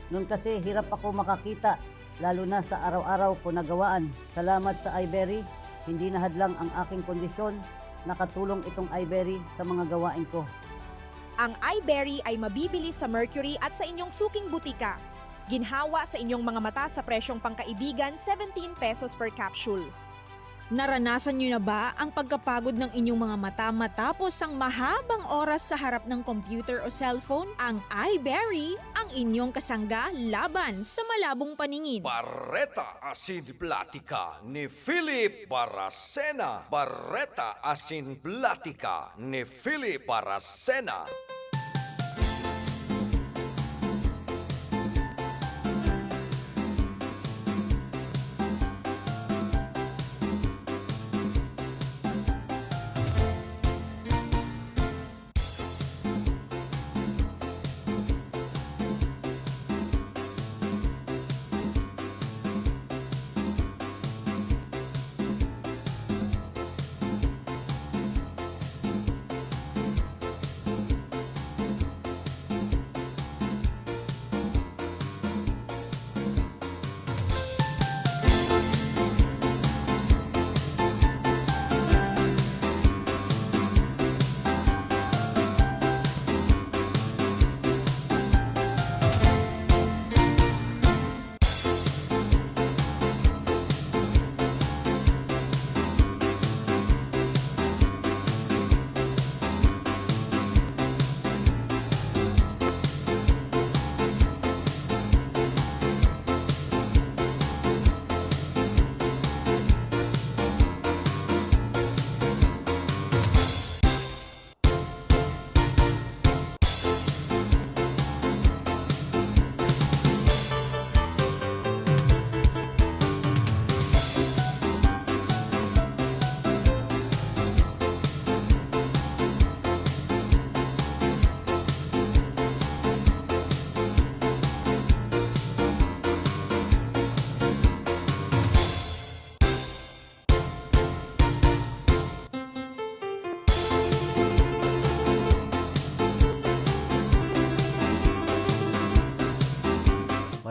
Noon kasi hirap ako makakita, lalo na sa araw-araw ko na gawaan. Salamat sa iBerry, hindi na hadlang ang aking kondisyon. Nakatulong itong iBerry sa mga gawain ko. Ang iBerry ay mabibili sa Mercury at sa inyong suking butika. Ginhawa sa inyong mga mata sa presyong pangkaibigan, seventeen pesos per capsule. Naranasan niyo na ba ang pagkapagod ng inyong mga mata matapos ang mahabang oras sa harap ng computer o cellphone? Ang iBerry, ang inyong kasangga laban sa malabong paningin. Bareta asin Platika ni Philip Baracena. Bareta asin Platika ni Philip Baracena.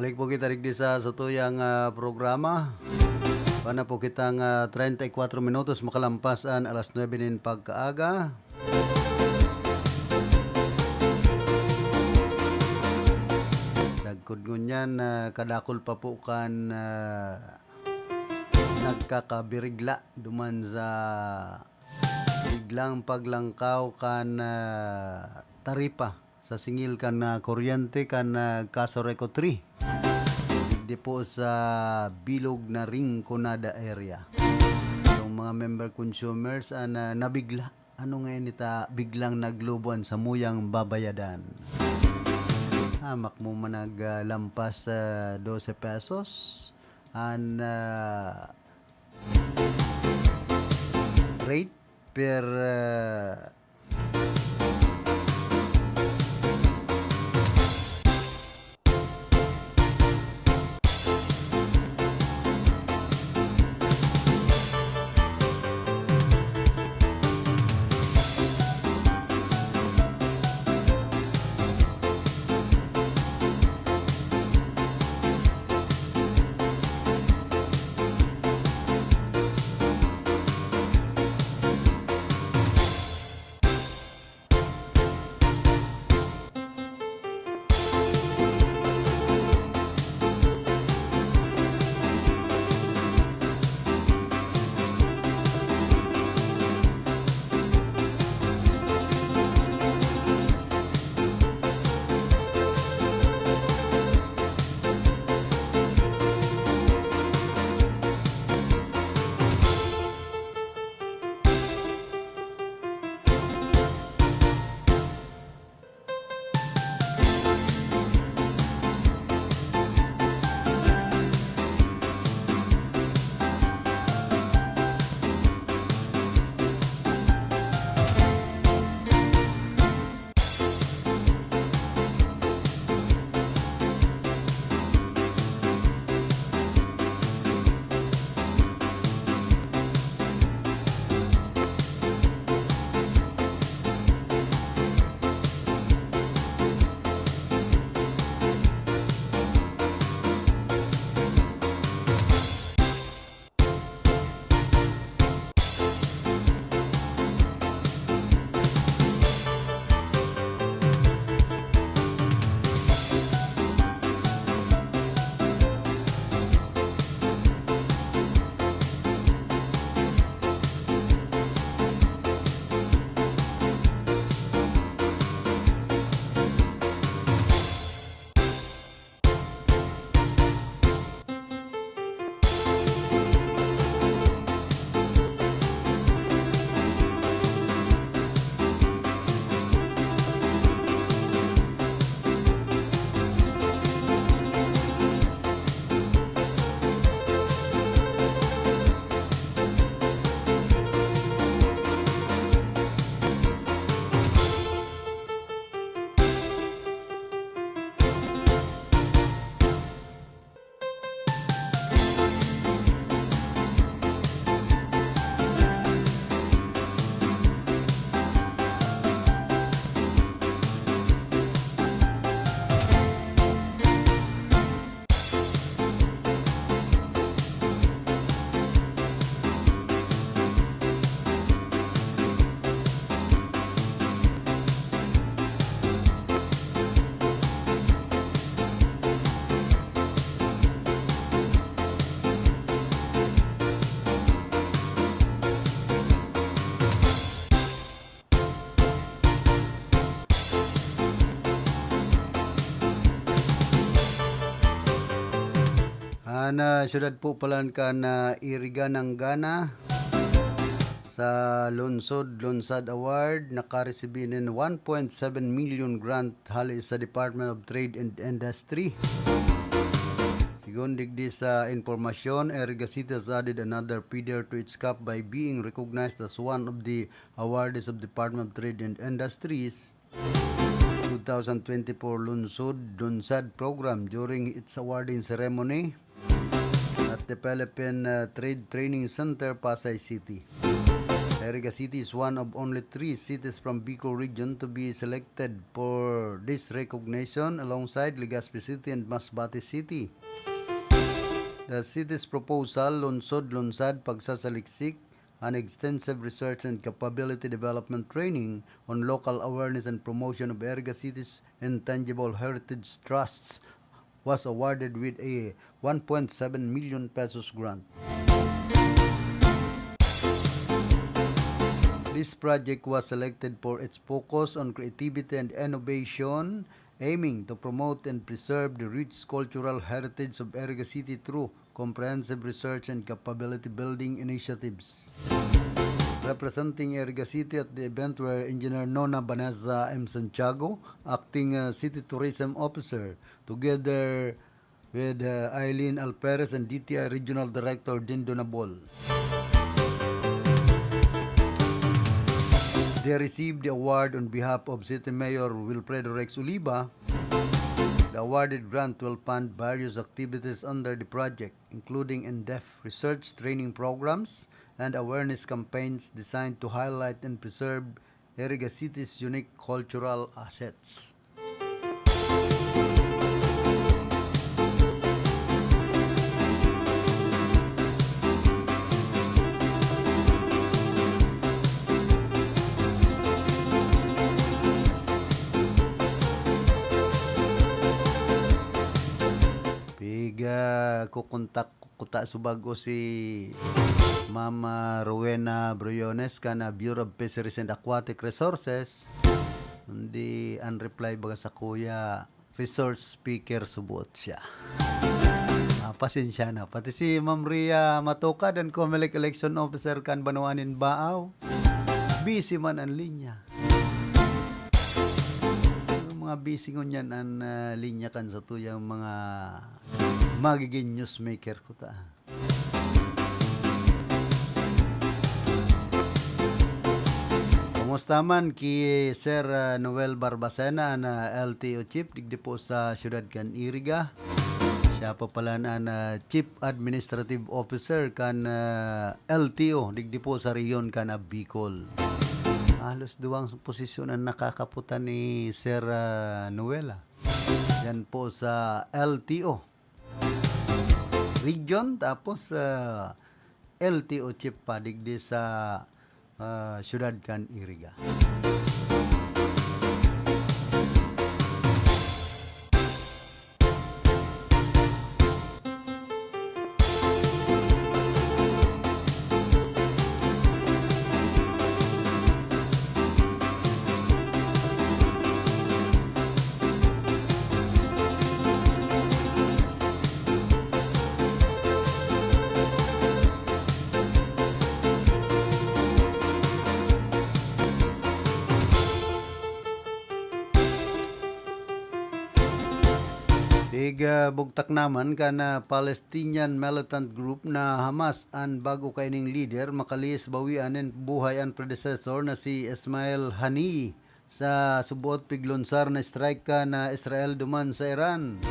Balik po kita digdi sa satuyang, ah, programa. Pana po kitang, ah, treinta y cuatro minutos makalampas an alas nuebe nin pagkaaga. Sagkod ngunyan, ah, kadakul pa po kan, ah, nagkakabirigla duman sa biglang paglangkaw kan, ah, taripa sa singil kan, ah, kuryente kan, ah, Casureco three. Digdi po sa bilog na Rinconada area. Itong mga member consumers, ah, na nabigla. Ano nga ini ta biglang naglubo an samuyang babayadan? Hamak mo man nag, ah, lampas sa dose pesos an, ah, rate per, ah, Na siyudad po palan kan, ah, Iriga, Nangana, sa Lungsod Lunsad Award, nakaresibi nin one point seven million grant hali sa Department of Trade and Industry. Sigon digdi sa impormasyon, Iriga City has added another feather to its cap by being recognized as one of the awardees of Department of Trade and Industries two thousand twenty-four Lungsod Lunsad Program during its awarding ceremony at the Philippine, uh, Trade Training Center, Pasay City. Iriga City is one of only three cities from Bicol region to be selected for this recognition alongside Legazpi City and Masbate City. The city's proposal, Lungsod Lunsad Pagsasaliksik, an extensive research and capability development training on local awareness and promotion of Iriga City's intangible heritage trusts, was awarded with a one point seven million pesos grant. This project was selected for its focus on creativity and innovation, aiming to promote and preserve the rich cultural heritage of Iriga City through comprehensive research and capability building initiatives. Representing Iriga City at the event were Engineer Nona Vanessa M. Santiago, Acting, uh, City Tourism Officer, together with, uh, Eileen Alperes and D T I Regional Director Dindo Nabol. They received the award on behalf of City Mayor Wilfredo Rex Oliva. The awarded grant will fund various activities under the project, including in-depth research training programs and awareness campaigns designed to highlight and preserve Iriga City's unique cultural assets. Piga kukontak kuta subag-o si Ma'am, ah, Rowena Briones kan, ah, Bureau of Fisheries and Aquatic Resources. Kundi an reply baga sakuya, resource speaker subot siya. Ah, pasensya na. Pati si Ma'am Ria Matukad, an Comelec election officer kan Banwaan nin Baaw. Busy man an linya. Yung mga busy ngunyan an, ah, linya kan satuyang mga magiging newsmaker kuta. Kumusta man ki Sir, ah, Noel Barbacena, an, ah, L T O chief digdi po sa siyudad kan Iriga? Siya pa pala an, ah, Chief Administrative Officer kan, ah, L T O digdi po sa rehiyon kan, ah, Bicol. Halos duwang posisyon an nakakaputan ni Sir, ah, Noel, ah. Yan po sa L T O region, tapos, ah, L T O chief pa digdi sa, ah, siyudad kan Iriga. Tig, ah, bugtak naman kan, ah, Palestinian militant group na Hamas an bago kaining lider, makalihis bawian nin buhay an predecessor na si Ismail Haniyeh sa suboot piglunsar na strike kan, ah, Israel duman sa Iran.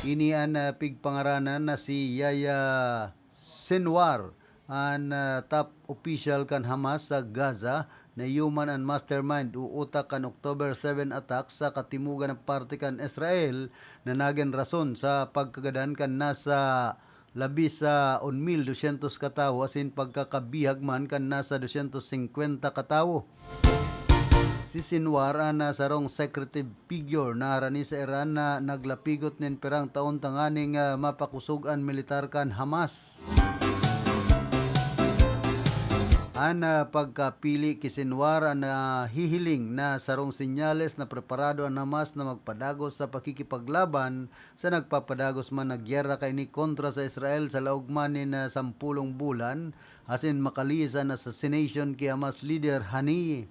Ini an, ah, pigpangaranan na si Yahya Sinwar, an, ah, top official kan Hamas sa Gaza, na iyo man an mastermind o utak kan October seven attack sa katimugan na parte kan Israel na nagin rason sa pagkagadan kan nasa labi sa un mil dosyentos katawo asin pagkakabihag man kan nasa dosyentos singkwenta katawo. Si Sinwar an, ah, sarong secretive figure na harani sa Iran na naglapigot nin pirang taon tanganing, ah, mapakosog an militar kan Hamas. An, ah, pagkapili ki Sinwar an nahihiling na sarong senyales na preparado an Hamas na magpadagos sa pakikipaglaban sa nagpapadagos man na gyera kaini kontra sa Israel sa laog man nin, ah, sampolong bulan, asin makaliis an assassination ki Hamas leader Haniyeh.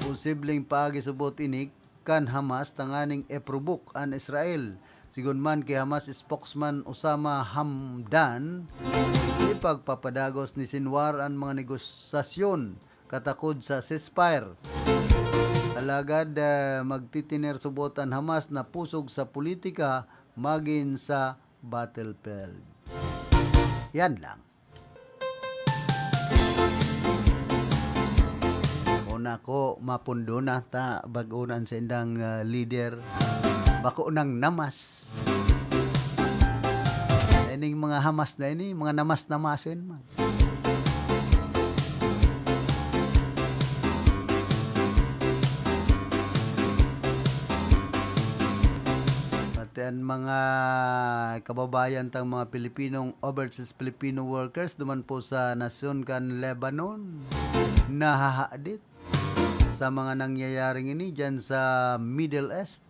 Posibleng paagi subot ini kan Hamas tanganing iprovoke an Israel. Sigon man ki Hamas spokesman Osama Hamdan, ipagpapadagos ni Sinwar an mga negosasyon katakod sa ceasefire. Alagad, ah, magtitiner subot an Hamas na pusog sa politika magin sa battlefield. Yan lang. Una ko, mapundo na ta, bag-o na an saindang, ah, leader. Bako nang namas. Ining mga Hamas na ini, mga namas-namason man. Pati an mga kababayan tang mga Pilipinong overseas Filipino workers duman po sa nasyon kan Lebanon, nahahadit sa mga nangyayaring ini diyan sa Middle East.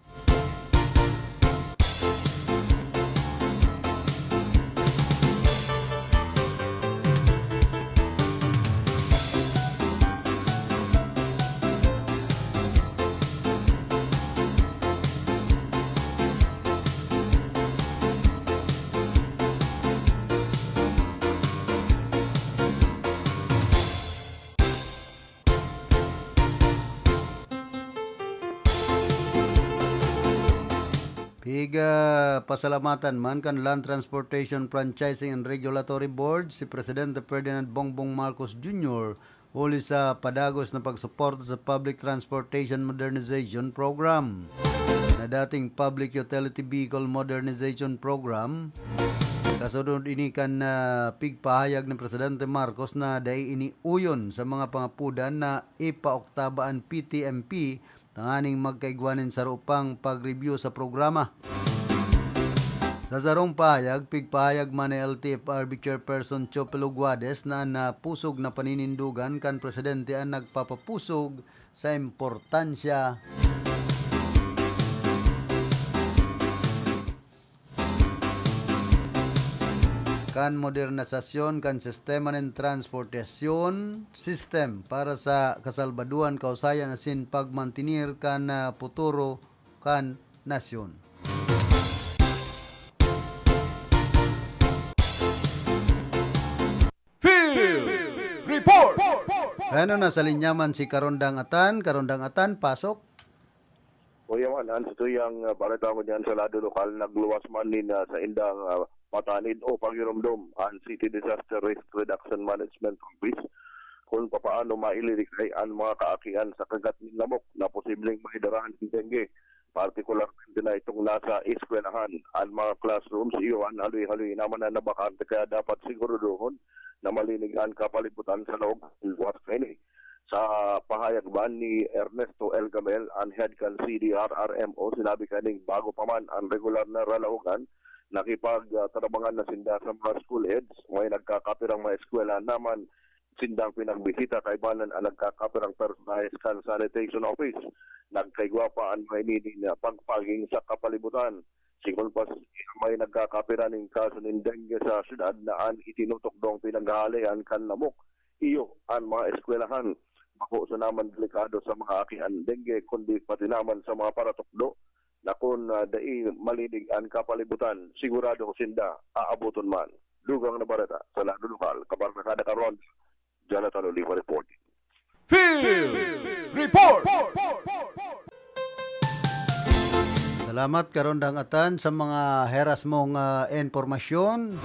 Piga pasalamatan man kan Land Transportation Franchising and Regulatory Board si Presidente Ferdinand Bongbong Marcos Junior huli sa padagos na pagsuporta sa Public Transportation Modernization Program, na dating Public Utility Vehicle Modernization Program. Kasunod ini kan, ah, pigpahayag ni Presidente Marcos na dai ini uyon sa mga pangapodan na ipaoktaba an P T M P tanganing magkaigwa nin saro pang pag-review sa programa. Sa sarong pahayag, pigpahayag man ni L T F R B Chairperson Chopelo Guades na an pusog na paninindogan kan presidente an nagpapapusog sa importansya kan modernisasyon kan sistema nin transportasyon system para sa kasalbaduhan, kausayan asin pagmantener kan, ah, puturo kan nasyon. Field Report! Ano, nasa linya man si Karondang Atan. Karondang Atan, pasok. Kuya Man, an satuyang, ah, balita ko diyan sa lado lokal, nagluwas man nin, ah, saindang, ah, matanid o pagiromdom an City Disaster Risk Reduction Management Office kun papaano maililikay an mga kaakian sa kagat nin lamok na posibleng may darahan nin dengue, partikularmente na itong nasa eskwelahan. An mga classrooms, iyo an haloy-haloy naman na nabakante, kaya dapat siguraduhon na malinig an kapalibutan sa laog nin luwas kaini. Sa pahayag man ni Ernesto Elgamel, an head kan C D R R M O, sinabi kaning bago pa man an regular na ralaogan, nakipagtarabangan na sinda sa mga school heads, may nagkakapirang mga eskwela naman sindang pinagbisita, kaibanan an nagkakapirang personahes kan sanitation office. Nagkaigwa pa an mga ini nin pagpaging sa kapalibutan. Sigon pa, may nagkakapira nin kaso nin dengue sa syudad na an itinutukdong pinaghahalean kan lamok, iyo an mga eskwelahan. Bako sana man delikado sa mga aki an dengue, kundi pati naman sa mga paratukdo na kun, ah, dai malinig an kapalibutan, sigurado ko sinda aaboton man. Dugang na bareta sa lado lokal, Kabarkada Karon, Jonathan Oliva reporting. Field Report! Salamat, Karondang Atan, sa mga heras mong, ah, impormasyon.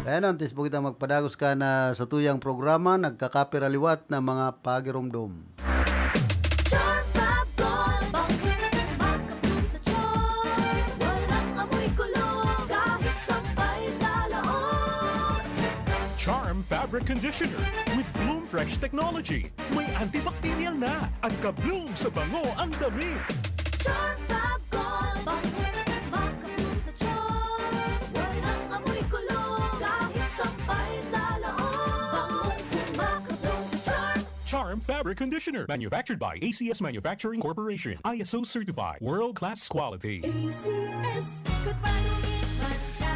Kaya na, antes po kita magpadagos kan satuyang programa, nagkakapira liwat na mga pagiromdom. Charm Fab Gold, bangkong makabloom sa Charm. Walang amoy kulog, kahit sampay sa laog. Charm Fabric Conditioner with Bloom Fresh Technology. May antibacterial na at ka-bloom sa bango ang damit. Charm Fab Gold, bangkong makabloom sa Charm. Walang amoy kulog, kahit sampay sa laog. Bangong kung Air conditioner. Manufactured by A C S Manufacturing Corporation. I S O certified. World class quality. A C S. Good pa tumit man siya.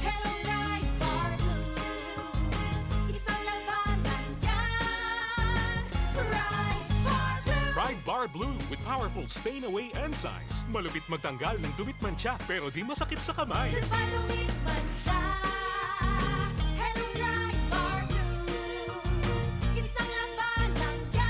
Hello, Pride Bar Blue. Isang labanan yan. Pride Bar Blue. Pride Bar Blue with powerful stain away enzymes. Malupit magtanggal ng dumit mantsa pero di masakit sa kamay. Good pa tumit man siya. Hello, Pride Bar Blue. Isang labanan yan.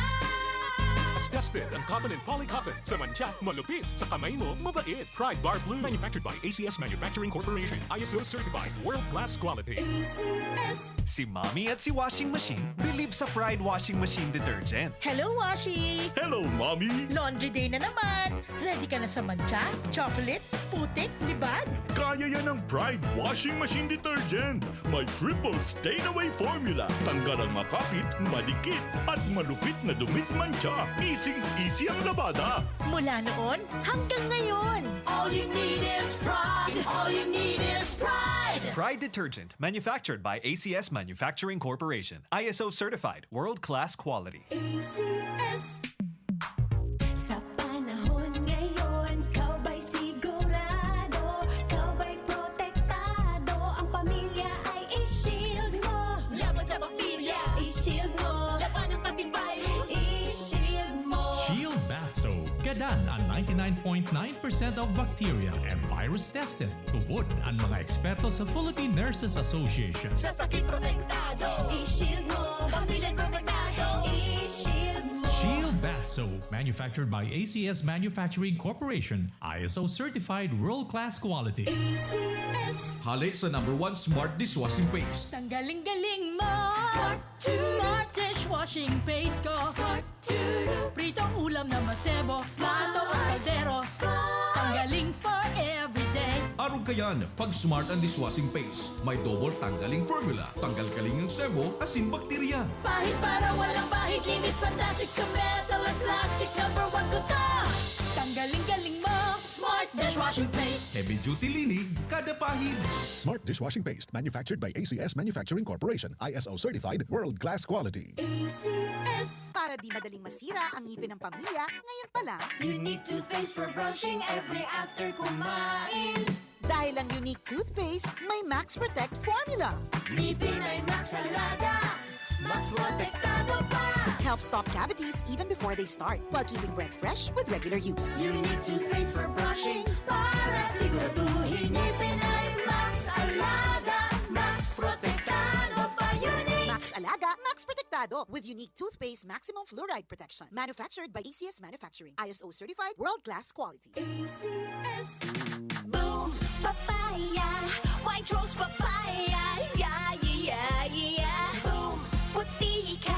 Tested ang cotton and poly cotton. Sa mantsa, malupit. Sa kamay mo, mabait. Pride Bar Blue. Manufactured by A C S Manufacturing Corporation. I S O certified. World class quality. A C S. Si Mommy at si Washing Machine believe sa Pride Washing Machine Detergent. Hello, Washi! Hello, Mommy! Laundry day na naman! Ready ka na sa mantsa, chocolate, putik, libag? Kaya yan ng Pride Washing Machine Detergent. May triple stain away formula. Tanggal ang makapit, madikit, at malupit na dumit mantsa. Easy-easy ang labada. Mula noon hanggang ngayon. All you need is Pride. All you need is Pride. Pride Detergent, manufactured by A C S Manufacturing Corporation. I S O certified, world-class quality. A C S. Sa panahon ngayon, ikaw ba'y sigurado? Ikaw ba'y protektado? Ang pamilya ay i-shield mo. Laban sa bakterya, i-shield mo. Laban ng pati virus, i-shield mo. Shield Bath Soap. Gadan ang ninety-nine point nine percent of bacteria and virus tested. Tubod ang mga eksperto sa Philippine Nurses Association. Sa sakit protektado, i-shield mo. Pamilya protektado, i-shield mo. Shield Bath Soap, manufactured by A C S Manufacturing Corporation, I S O certified world-class quality. A C S. Hale sa number one smart dishwashing paste. Tanggaling-galing mo! Smart! Smart dishwashing paste ko! Smart! Pritong ulam na masebo, plato o kaldero. Ang galing for everyday. Arog kayan, pag Smart ang dishwashing paste, may double tanggaling formula. Tanggal kaling ang sebo, asin bakterya. Pahid para walang bahid, linis fantastic sa metal at plastic. Number one ko to. Tanggaling-galing mo, Smart dishwashing paste. Heavy duty linig, kada pahid. Smart dishwashing paste, manufactured by A C S Manufacturing Corporation, I S O certified, world class quality. A C S. Para di madaling masira ang ngipin ng pamilya, ngayon pa lang. Unique toothpaste for brushing every after kumain. Dahil ang Unique Toothpaste may Max Protect Formula. Ngipin ay Max Alaga, Max Protektado pa. Help stop cavities even before they start, while keeping breath fresh with regular use. Unique Toothpaste for brushing para siguraduhin ngipin ay Max Alaga, Max Protektado pa. Unique. Max Alaga, Max Protektado with Unique Toothpaste Maximum Fluoride Protection. Manufactured by A C S Manufacturing. I S O certified, world-class quality. A C S. Boom! Papaya! White Rose Papaya! Yeah, yeah, yeah, yeah! Boom! Puti ka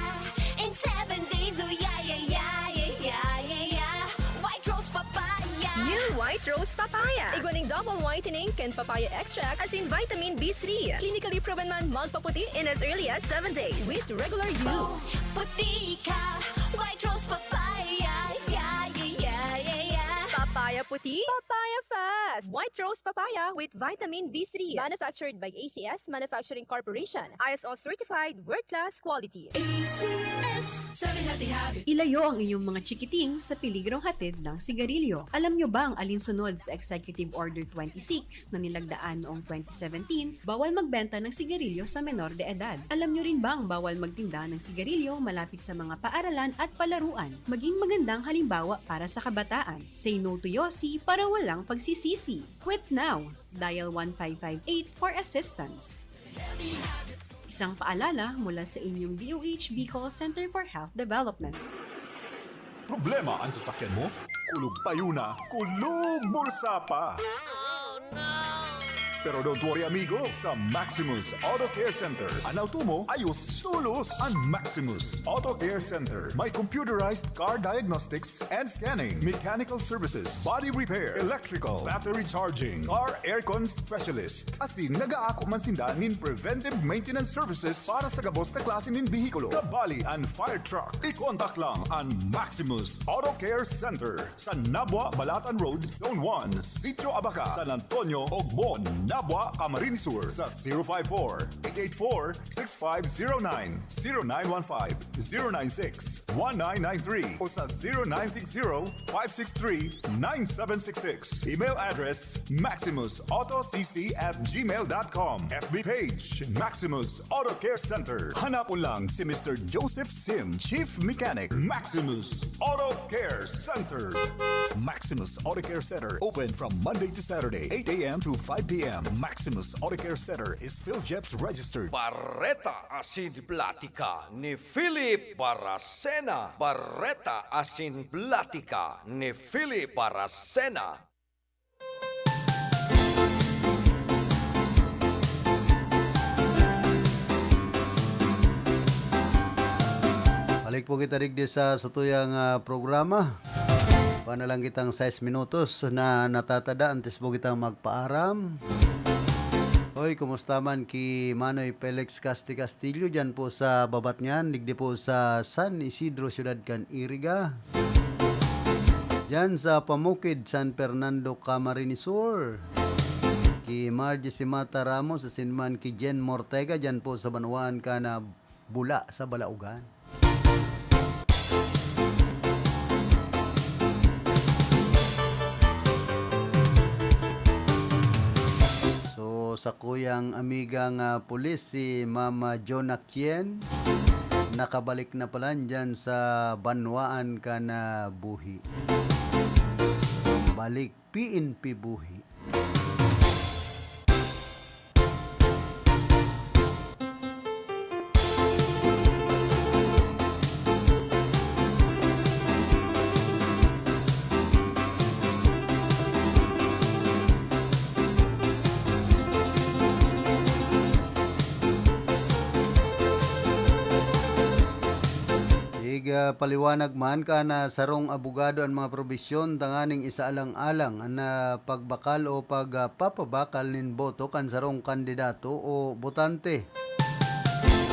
in seven days! Oh, yeah, yeah, yeah, yeah, yeah, yeah, yeah! White Rose Papaya! New White Rose Papaya. Igwa ning double whitening kan papaya extract asin vitamin B three. Clinically proven man magpaputi in as early as seven days with regular use. Puti ka, White Rose Papaya. Yeah, yeah, yeah, yeah, yeah. Papaya puti, papaya fast. White Rose Papaya with vitamin B three. Manufactured by A C S Manufacturing Corporation. I S O certified, world-class quality. A C S. Seven Healthy Habits. Ilayo ang inyong mga chikiting sa peligrong hatid ng sigarilyo. Alam nyo bang alinsunod sa Executive Order twenty-six na nilagdaan noong twenty seventeen, bawal magbenta ng sigarilyo sa menor de edad? Alam nyo rin bang bawal magtinda ng sigarilyo malapit sa mga paaralan at palaruan? Maging magandang halimbawa para sa kabataan. Say no to Yossi para walang pagsisisi. Quit now! Dial one five five eight for assistance. Isang paalala mula sa inyong D O H Bicol Center for Health Development. Problema ang sasakyan mo? Kulog payo na, kulog bulsa pa! Pero don't worry, amigo, sa Maximus Auto Care Center, an auto mo ayos tolos. An Maximus Auto Care Center may computerized car diagnostics and scanning, mechanical services, body repair, electrical, battery charging, car aircon specialist. Asin nagaako man sinda nin preventive maintenance services para sa gabos na klase nin behikulo, kabali an fire truck. I-contact lang an Maximus Auto Care Center sa Nabua Balatan Road, Zone one, Sitio Abaca, San Antonio, Ogmon, Tabua, Camarines Sur sa zero five four, eight eight four, six five zero nine, zero nine one five, zero nine six, one nine nine three o sa zero nine six zero, five six three, nine seven six six. Email address, maximus auto c c at gmail dot com. F B page, Maximus Auto Care Center. Hanapon lang si Mister Joseph Sim, Chief Mechanic, Maximus Auto Care Center. Maximus Auto Care Center, open from Monday to Saturday, eight a m to five p m. Maximus Auto Care Center is PhilGEPS registered. Bareta asin platika ni Philip Baracena. Bareta asin platika ni Philip Baracena. Balik po kita digdi sa satuyang, ah, programa. Kuha na lang kitang sais minutos na natatada antes po kitang magpaaram. Hoy, kumusta man ki Manoy Felix Casti Castillo diyan po sa Babatngan, digdi po sa San Isidro, siyudad kan Iriga? Diyan sa Pamukid, San Fernando, Camarines Sur. Ki Margie Simata Ramos, asin man ki Jen Mortega, diyan po sa banwaan kan Bula sa Balaogan. So, sakuyang amiga nga pulis, si Mama Jonah Kien, nakabalik na pala dyan sa banwaan kan Buhi. Balik P N P Buhi. Igpaliwanag man kan sarong abogado an mga probisyon tanganing isaalang-alang an, ah, pagbakal o pag, ah, papabakal nin boto kan sarong kandidato o botante.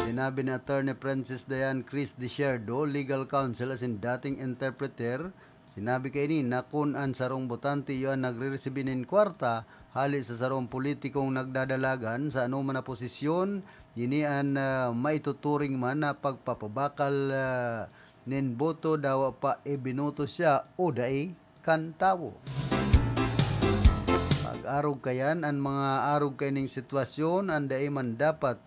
Sinabi ni Attorney Francis Dayan Chris Desierdo, legal counsel asin dating interpreter, sinabi kaini na kun an sarong botante iyo an nagre-resibi nin kwarta hale sa sarong politikong nagdadalagan sa anoman na posisyon, ini an, ah, maituturing man na pagpapabakal, ah, nin boto, dawa pa ibinoto siya o dai kan tawo. Pag-arog kayan, an mga arog kaining sitwasyon an dai man dapat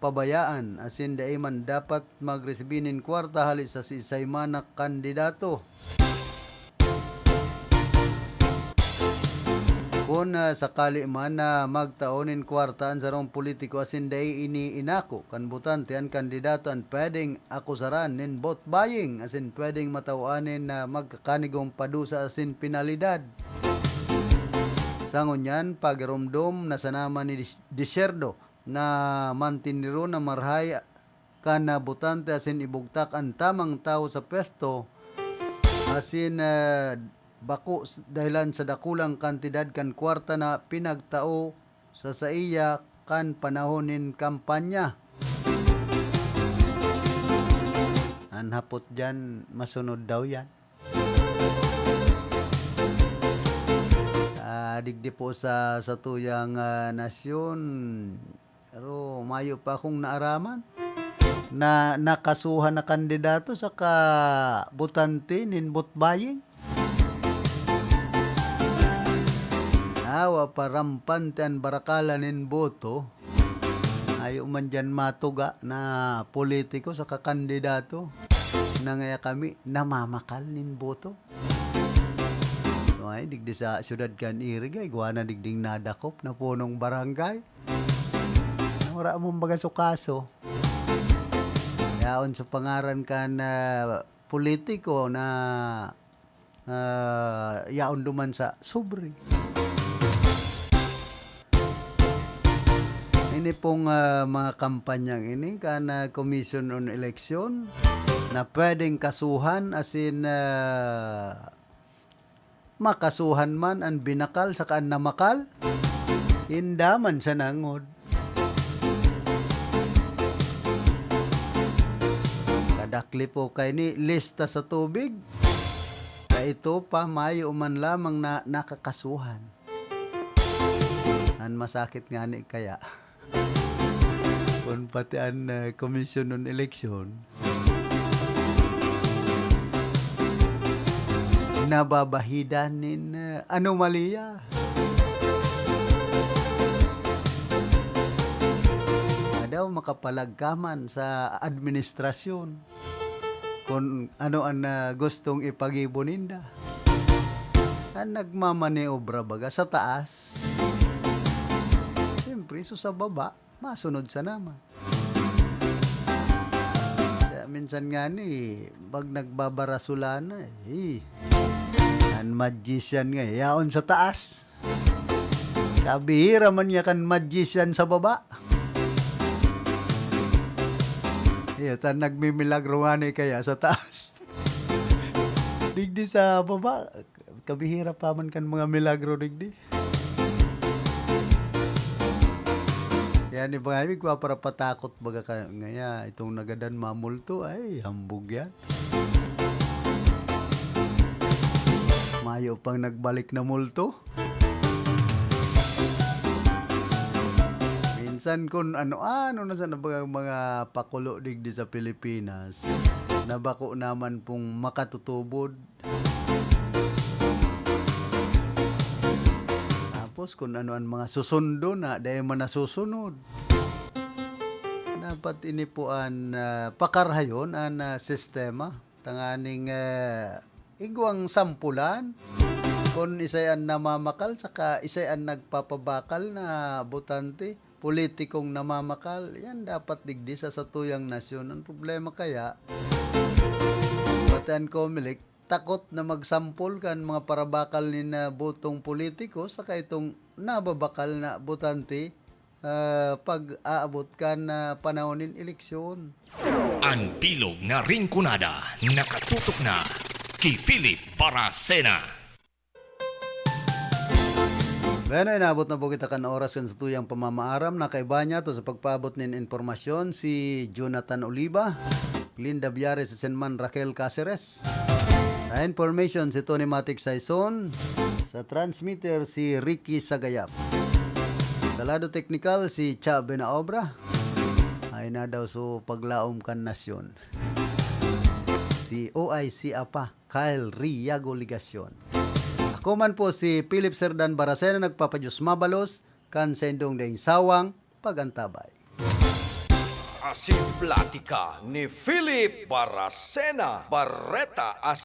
pabayaan, asin dai man dapat magresibi nin kwarta hale sa siisay man na kandidato. Kun, ah, sakali man na magtao nin kwarta an sarong politiko asin dai ini inako kan botante, an kandidato an pwedeng akusaran nin vote buying asin pwedeng matawoan nin, ah, magkakanigong padusa asin penalidad. Sa ngunyan, pagiromdom na sana man ni Dis-, Desierdo na mantineron na marahay kan, ah, botante asin ibugtak an tamang tawo sa pwesto, asin, ah, bako s-, dahelan sa dakulang kantidad kan kwarta na pinagtao sa saiya kan panahon nin kampanya. An hapot diyan, masunod daw yan. Ah, digdi po sa satuyang, ah, nasyon, pero mayo pa akong naaraman na nakasuhan na kandidato saka botante nin vote buying. Awa pa rampante an barakalan nin boto. Ayo man diyan matuga na politiko saka kandidato. Nangaya kami, namamakal nin boto. Ay, digdi sa syudad kan Iriga, igwa na digding nadakop na punong barangay. Na wala mong baga sukaso. Yaon sa pangaran kan, ah, politiko na, ah, yaon duman sa sobre. Ini pong, ah, mga kampanyang ini kan, ah, Commission on Election na pwedeng kasuhan, asin, ah, makasuhan man an binakal saka an namakal, inda man sa nangod. Kadakli po kaini lista sa tubig. Kaito pa, mayo man lamang na nakakasuhan. Na Masakit ngani kaya. Kun pati an, ah, Commission on Election, nababahidan nin, ah, anomalya. Daw makapalagkaman sa administrasyon kun ano an, ah, gustong ipagibo ninda. An nagmamaniobra baga sa taas, siyempre, so sa baba, masunod sana man. Kaya minsan ngani, pag nagbabarasulan na, eh, an magician nga, yaon sa taas. Kabihira man niya kan magician sa baba. Iyo, ta nagmimilagro ngani kaya sa taas. Digdi sa baba, kabihira pa man kan mga milagro digdi. Yan, iba nga, ibig ko para patakot baga ka, ngaya, itong nagadan mamulto, ay, hambog yan. Mayo pang nagbalik na multo. Minsan kun ano-ano na sana baga mga pakulo digdi sa Pilipinas na bako naman pong makatutubod. Tapos kun ano an mga susundo na, dai man nasusunod. Dapat ini po an, ah, pakarhayon an, ah, sistema. Tanganing, ah, igwang sampulan, kun isay an namamakal saka isay an nagpapabakal na botante, politikong namamakal, yan dapat digdi sa satuyang nasyon. Ang problema kaya, pati an Comelec, takot na magsampol kan mga parabakal nin, ah, botong politiko saka itong nababakal na botante, ah, pag-aabot kan, ah, panahon nin eleksyon. An bilog na Rinconada, nakatutok na ki Philip Baracena. Bueno, inabot na po kita kan oras kan satuyang pamamaaram. Nakaiba niya to sa pagpaabot nin impormasyon si Jonathan Oliva, Linda Biares, si Senman Raquel Caceres. Sa information, si Tony Matic Saison. Sa transmitter, si Ricky Sagayap. Sa lado teknikal, si Cha Benaobra. Ay na daw so paglaom kan nasyon. Si O I C apa, Kyle Riago Legacion. Ako man po si Philip Serdan Baracena, nagpapadiyos mabalos kan saindong daing sawang pag-antabay. Asin platika ni Philip Baracena, Barreta